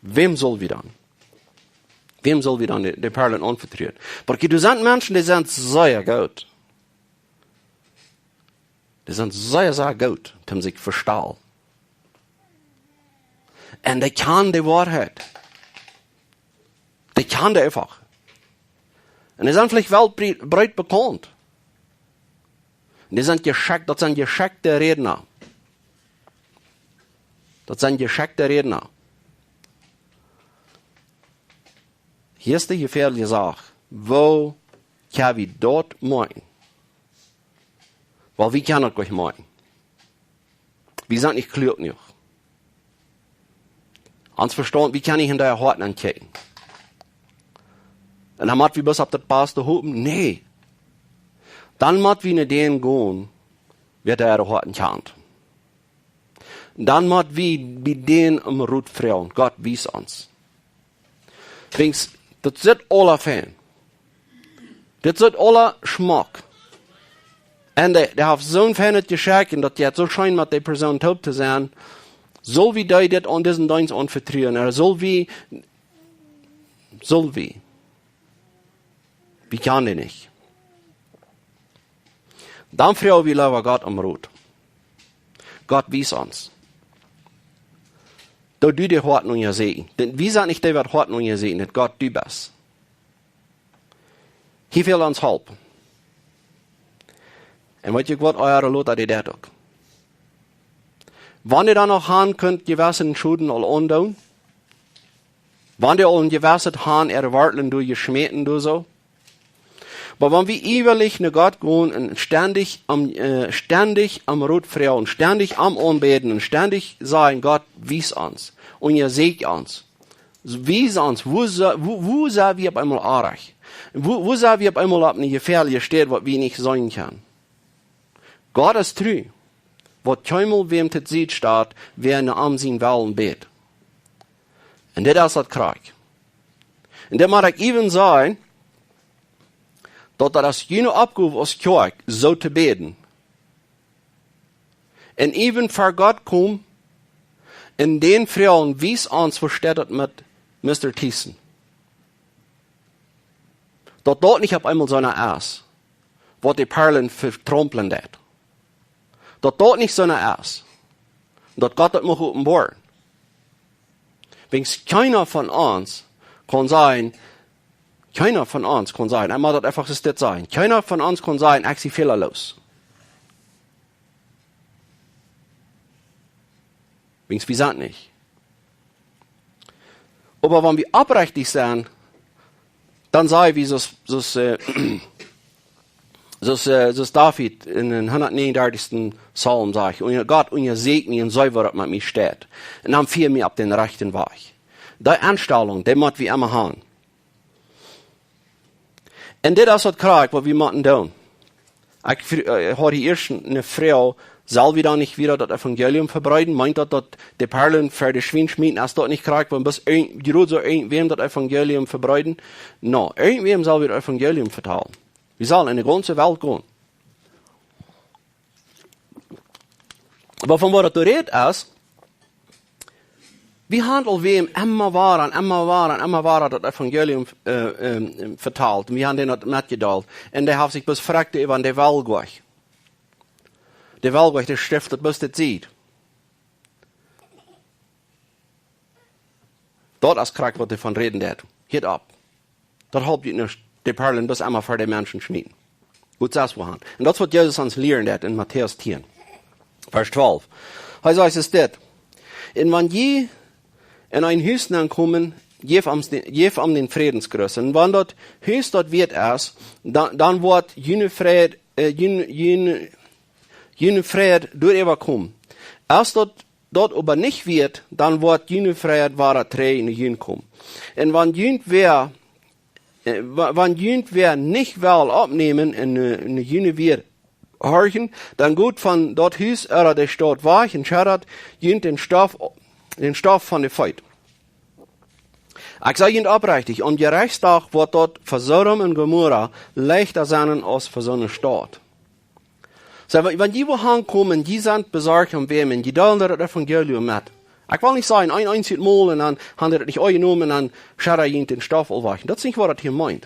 Wäm sell wie dan? Wäm sell wie dan de, de Perlen aunvetruen? Wiels doa sent Menschen, dee sent sea goot. Dee sent sea, sea goot, om sikj to vestalen. Un dee kjanen de Woarheit. Dee kjanen dee eefach. Un dee sent veleicht weltbreet bekaunt. Un dee sent jeschekjt, daut sent jeschekjte Rädna. Daut sent jeschekjte Rädna. Hia es de jefäadliche Sach. Woo kjenn wie daut moakjen? Well, wie kjennen daut nich moakjen. Wie sent nich kluak jenuach. Ons Vestaunt, wie kjennen nich en äa Hoat nenkjikjen. Un dan mott wie bloos opp daut Baste hopen? Nä. Dan mott wie no dän gonen, wäa äare Hoaten kjant. Dan mott wie bie dän om Rot froagen. Gott, wies ons. Wiels, daut sitt aula fein. Dit sitt aula schmock. Un dee, dee haft soon feinet Jeschekj un daut jeit soo scheen met dee Persoon toop to sennen. Sull wie dee dit aun disen Deenst aunvetruen? Ooda sull wie, sull wie? Wie kjennen dee nich. Dan froag wie leewa Gott om Rot. Gott, wies ons. Doo du de Hoaten unjasäkjen. Dan wie sent nich dee, waut Hoaten unjasäkjen, daut Gott du best. Hia fält ons Help. Un weet jie waut, ea lot dee daut uk. Wan dee dan noch han kunt jewessen Schoden aul aundoonen, wan dee aul een jewesset han äare Wartlen doa jeschmäten doa soo. Oba wan wie iewrich no Gott gonen un stendich om, äh, stendich om Rot froagen, stendich am aunbäden un stendich sajen: Gott, wies ons, unjasäkj ons. Wies ons, wua se-, wua, wua sent wie opp eemol oajch? Wua, wua sent wie opp eemol opp eene jefäaliche Städ, waut wie nich seenen kjennen? Gott es tru, waut kjeenmol wäm to Sied steit, wäa no am sienen Wellen bät. Un dit es daut Krakjt. Un dit mott ekj iewen sajen, daut daut es june Oppgow aus Kjoakj, soo to bäden. Un iewen ver Gott komen un dän froagen: Wies ons, woo steit daut met Mister Thiessen? Daut daut nich opp eemol soona es, waut de Perlen vetromplen deit. Daut daut nich soona es, daut Gott daut mucht openboaren. Wiels kjeena von ons kaun sajen, kjeena von ons kaun sajen, ekj mott daut eefach soo dit sajen, kjeena von ons kaun sajen: Ekj sie fälaloos. Wiels wie sent nich. Oba wan wie oprechtich sent, dan saj wie soo aus, soo aus, äh, soo aus, äh, soo aus David en dän hundatnegenundartichsten Psalm sajcht: „Un Gott, unjasäkj mie un see, woo daut met mie steit. Un dan fia mie opp dän rajchten Wajch.“ Dee Enstalunk, dee mott wie emma han. Un dit es daut Krakjt, waut wie motten doonen. Ekj fr-, äh, haud hia ieescht eene Froag: Sell wie dan nich wada daut Evangelium vebreeden? Meent daut, daut de Perlen ver de Schwien schmieten, es daut nich krakjt, wan bloos een, krakjt soo een, wäm daut Evangelium vebreeden? No, irjentwäm sell wie daut Evangelium vetalen. Wie sellen en de gaunze Welt gonen. Oba von waut daut rät es, wie haben aul wäm emma wada un emma wada un emma wada daut Evangelium, äh, ähm, vetalt. Un wie haben dän daut metjedeelt. Un dee haft sikj bloos verakjt äwa de Welt gonen. De Welt gonen, dee schrift daut bloos dit siet. Daut es krakjt, waut hee von räden deed. Hieet opp. Daut halpt junt nich, de Perlen bloos emma ver de Menschen schmieten. Goot, sest woo han. Un daut es, waut Jesus ons lieren deed en Matäus tieen, Varsch twalf. Hee sajcht es dit: „Un wan jie en een Hus nenkomen, jäft am de-, jäft am dän Frädensgruss. Un wan daut Hus daut wieet es, dan, dan woat june Fräd, äh, jun-, jun-, june Fräd doaräwa komen. Es daut daut oba nich wieet, dan woat june Fräd wada trigj no junt komen. Un wan junt wäa, äh, wa-, wan junt wäa nich well oppnämen un, äh, no june Wieed horchen, dan got von daut Hus ooda de Staut wajch un scheddat junt dän Stoff, dän Stoff von de Feet. Ekj saj junt oprechtich, aum Jerechtsdach woat daut fa Sodom un Gomorra leichta sennen aus fa soone Staut.“ Soo, wa-, wan jie wua hankomen, jie sent besorcht om wäm, un jie deelen daut Evangelium met. Ekj well nich sajen, een eensjet Mol un dan haben dee daut nich aunjenomen un dan schedden dee junt dän Stoff aul wajch. Daut es nich, waut daut hia meent.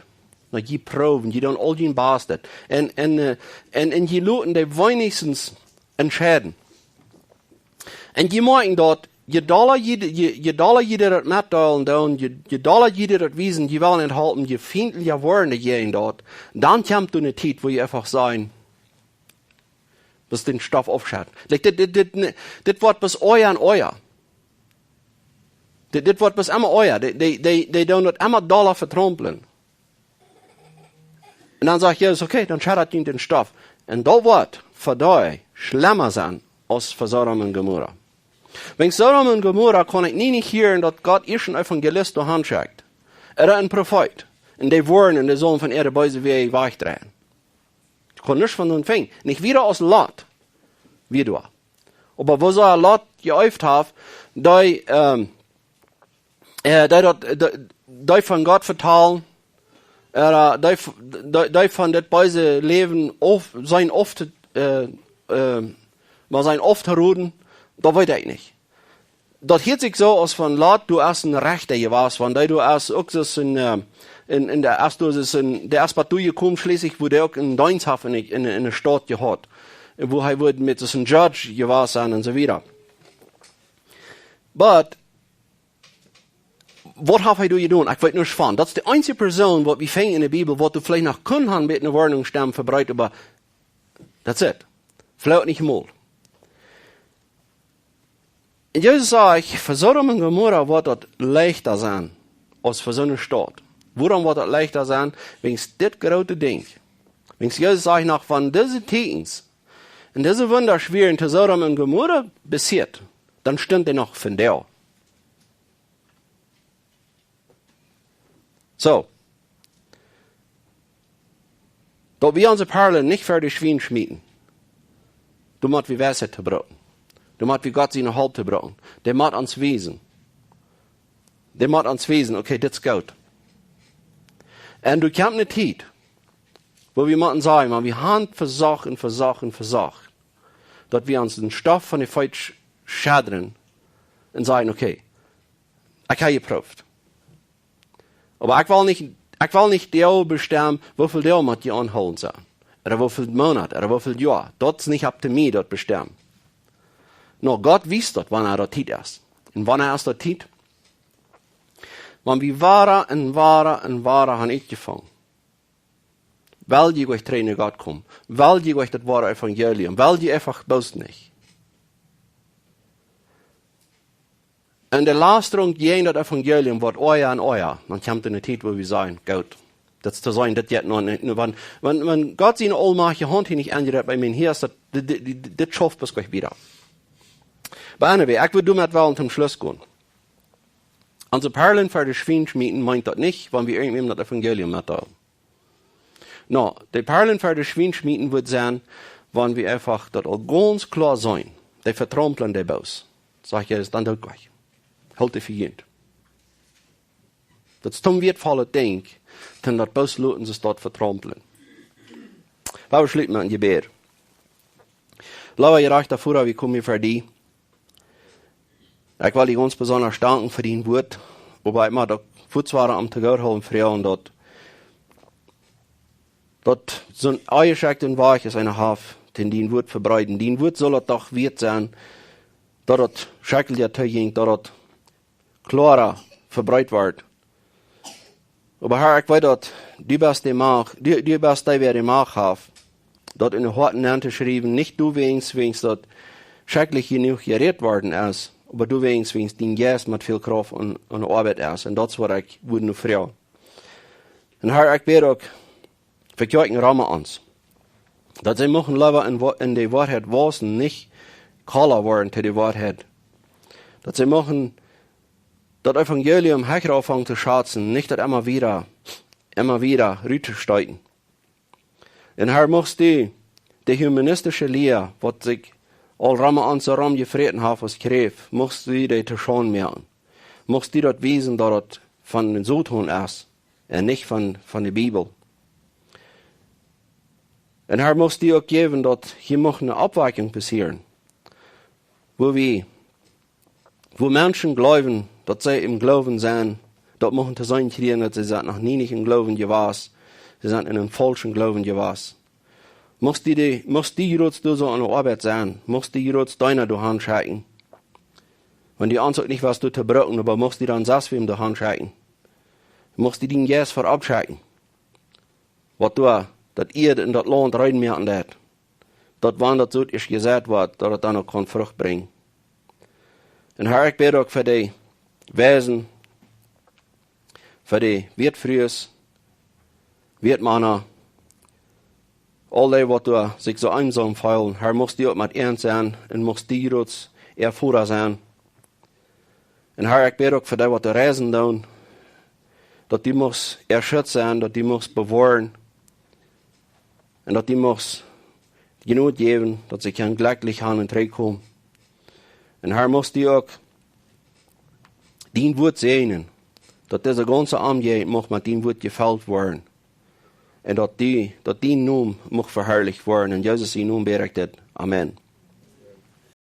No, jie proowen, jie doonen aul jun Bastet. Un, un, äh, un, un jie loten dee weenichstens entscheiden. Un jie moakjen daut, je dolla jie, je, je dolla jie daut metdeelen doonen, je, je dolla jie daut wiesen, jie wellen enthalten, je fientlicha woaren dee jäajen daut. Dan kjemt doa eene Tiet, wua jie eefach sajen, bloos dän Stoff aufschedden. Like, dit, dit, dit, ne, dit woat bloos oaja un oaja. Dit, dit woat bloos emma oaja. Dee, dee, dee, dee doonen daut emma dolla vetromplen. Un dan sajcht Jesus: „Okay, dan scheddat junt dän Stoff.“ Un daut woat fa dee schlemma sennen aus fa Sodom un Gomorra. Wäajen Sodom un Gomorra kaun ekj nie nich hieren, daut Gott ieescht een Evangelist doa han schekjt. Ooda een Profeet. Un dee woaren un dee sullen von äare beese Wäaj wajchdreien. Ekj kaun nuscht von dän finjen. Nich wieda aus Lot. Wieda. Oba woo see Lot jeeeft haft, dee, ähm, äh, dee daut, dee, dee von Gott vetalen, äh, dee, dee, dee von dit beese Läwen auf, sien auf to, äh, äh, mau sien auftoräden, daut weet ekj nich. Daut hieet sikj soo aus von Lot, du hast een Rechta jewast, von dee du hast uk soo een, äh, en, en de hast du soo een, de hast bat du jekomen schlieslich, woo dee uk een Deenst haft en, en, en de Staut jehaut. Un woo hee wudd met soo een Judge jewast sennen un soo wieda. But, waut haft hee doa jedonen? Ekj weet nuscht von. Daut es de eensje Persoon, waut wie finjen en de Bibel, waut du veleicht noch kunn haben met eene Woarnungsstem vebreet, oba that's it. Veleicht nich mol. Un Jesus sajcht, fa Sodom un Gomorra woat daut leichta sennen aus fa soone Staut. Wuarom woat daut leichta sennen? Wäajen dit groote Dinkj. Wäajen Jesus sajcht noch, wan dise Tieekjens un dise Wunda wieren to Sodom un Gomorra passieet, dan stunt dee noch vondoag. Soo. Daut wie onse Parlen nich ver de Schwien schmieten. Doa mott wie Weisheit brucken. Doa mott wie Gott siene Help brucken. Dee mott ons wiesen. Dee mott ons wiesen, okay, dit es goot. Un doa kjemt eene Tiet, wua wie motten sajen, wan wie haben vesocht un vesocht un vesocht, daut wie ons dän Stoff von de Feet sch-, schedren un sajen, okay, ekj hab jeprooft. Oba ekj well nich, ekj well nich doa bestemmen, woo väl Doag mott je aunhoolen sennen. Ooda woo väl Moonat, ooda woo väl Joa. Daut es nich opp to mie, daut bestemmen. No, Gott weet daut, wanea daut Tiet es. Un wanea es daut Tiet? Wan wie wada un wada un wada haben utjefongen. Well jie nich trigj no Gott komen. Well jie nich daut woare Evangelium. Well jie eefach bloos nich. Un de Lastrunk jäajen daut Evangelium woat oaja un oaja. Dan kjemt eene Tiet, wua wie sajen, goot. Daut es to sajen, daut jeit noch nich. Wan, wan, wan Gott siene aulmajchtje Haunt hia nich aunjrippt, ekj meen, hia es daut, dit, dit, dit, dit schauft bloos nich wieda. But anyway, ekj well doamet wellen toom Schluss gonen. Onse Parlen ver de Schwien schmieten meent daut nich, wan wie irjentwäm daut Evangelium metdeelen. No, de Parlen ver de Schwien schmieten wudd sennen, wan wie eefach daut aul gaunz kloa seenen. Dee vetraumplen dee bloos. Sajcht Jesus, dan doot nuscht. Hoolt dee fa junt. Daut es toom wieetvollet Dinkj, toom daut bloos loten, see daut vetraumplen. Lot ons schluten met een Jebäd. Leewa jerajchta Voda, wie komen hia ver die. Ekj well die gaunz besonda danken fa dien Wuat, oba ekj mott uk fuaz wada om to goot hoolen, Fru, un daut, daut soon onjeschekjten Wajch es eena haft, dän dien Wuat vebreeden. Dien Wuat saul daut doch wieet sennen, daut daut schekjlicha toojinkj, daut daut kloara vebreet woat. Oba Herr, ekj weet daut, du best de Macht, du, du best dee, wäa de Macht haft, daut en de Hoaten auntoschriewen, nich doawäajen, wäajen daut schekjlich jenuach jerät worden es, oba doawäajen, wäajen dien Jeist met väl Krauft aun, aun de Oabeit es. Un daut es waut ekj wudd nu froagen. Un Herr, ekj bäd uk fa Kjoakjen rom ons. Daut see muchten leewa en Wo-, en de Woarheit wausen, nich kola woaren to de Woarheit. Daut see muchten daut Evangelium hecha aunfangen to schazen, nich daut emma wada, emma wada ruttosteeten. Un Herr, muchst du de humanistische Lia, waut sikj aul rom ons rom jefräten haft aus Kjräft, muchst du dee to Schaund moaken. Muchst du daut wiesen, daut daut von dän Soton es un nich von, von de Bibel. Un Herr, muchst du uk jäwen, daut hia mucht eene Oppwakjunk passieren, wua wie, wua Menschen jleewen, daut see em Gloowen sent, daut mucht to sennen kjrieen, daut see sent noch nie nich em Gloowen jewast, see sent en eenen faulschen Gloowen jewast. Muchst du dee, muchst du jrods doa soo aun de Oabeit sennen, muchst du jrods deena doa hanschekjen. Wan du ons uk nich west doa to brucken, oba muchst du dan selfst wäm doa hanschekjen. Muchst du dien Jeist ver oppschekjen, waut doa daut Ieed en daut Launt rein moaken deit, daut wan daut Soot ieescht jeseit woat, daut daut dan uk kaun Frucht brinjen. Un Herr, ekj bäd uk fa de Weisen, fa de Wätfrues, Wätmana, aul dee, waut doa sikj soo eensom feelen. Herr, muchst du uk met an sennen un muchst du jrods äa Voda sennen. Un Herr, ekj bäd uk fa dee, waut doa reisen doonen, daut du muchst äa Schutz sennen, daut du muchst bewoaren un daut du muchst Jnod jäwen, daut see kjennen jlekjlich gonen un trigjkomen. Un Herr, muchst du uk dien Wuat säajnen, daut dise gaunze Omjäajent mucht met dien Wuat jefelt woaren. Un daut du, daut dien Nomen mucht veharlicht woaren. En Jesus sienen Nomen bäd ekj dit. Amen.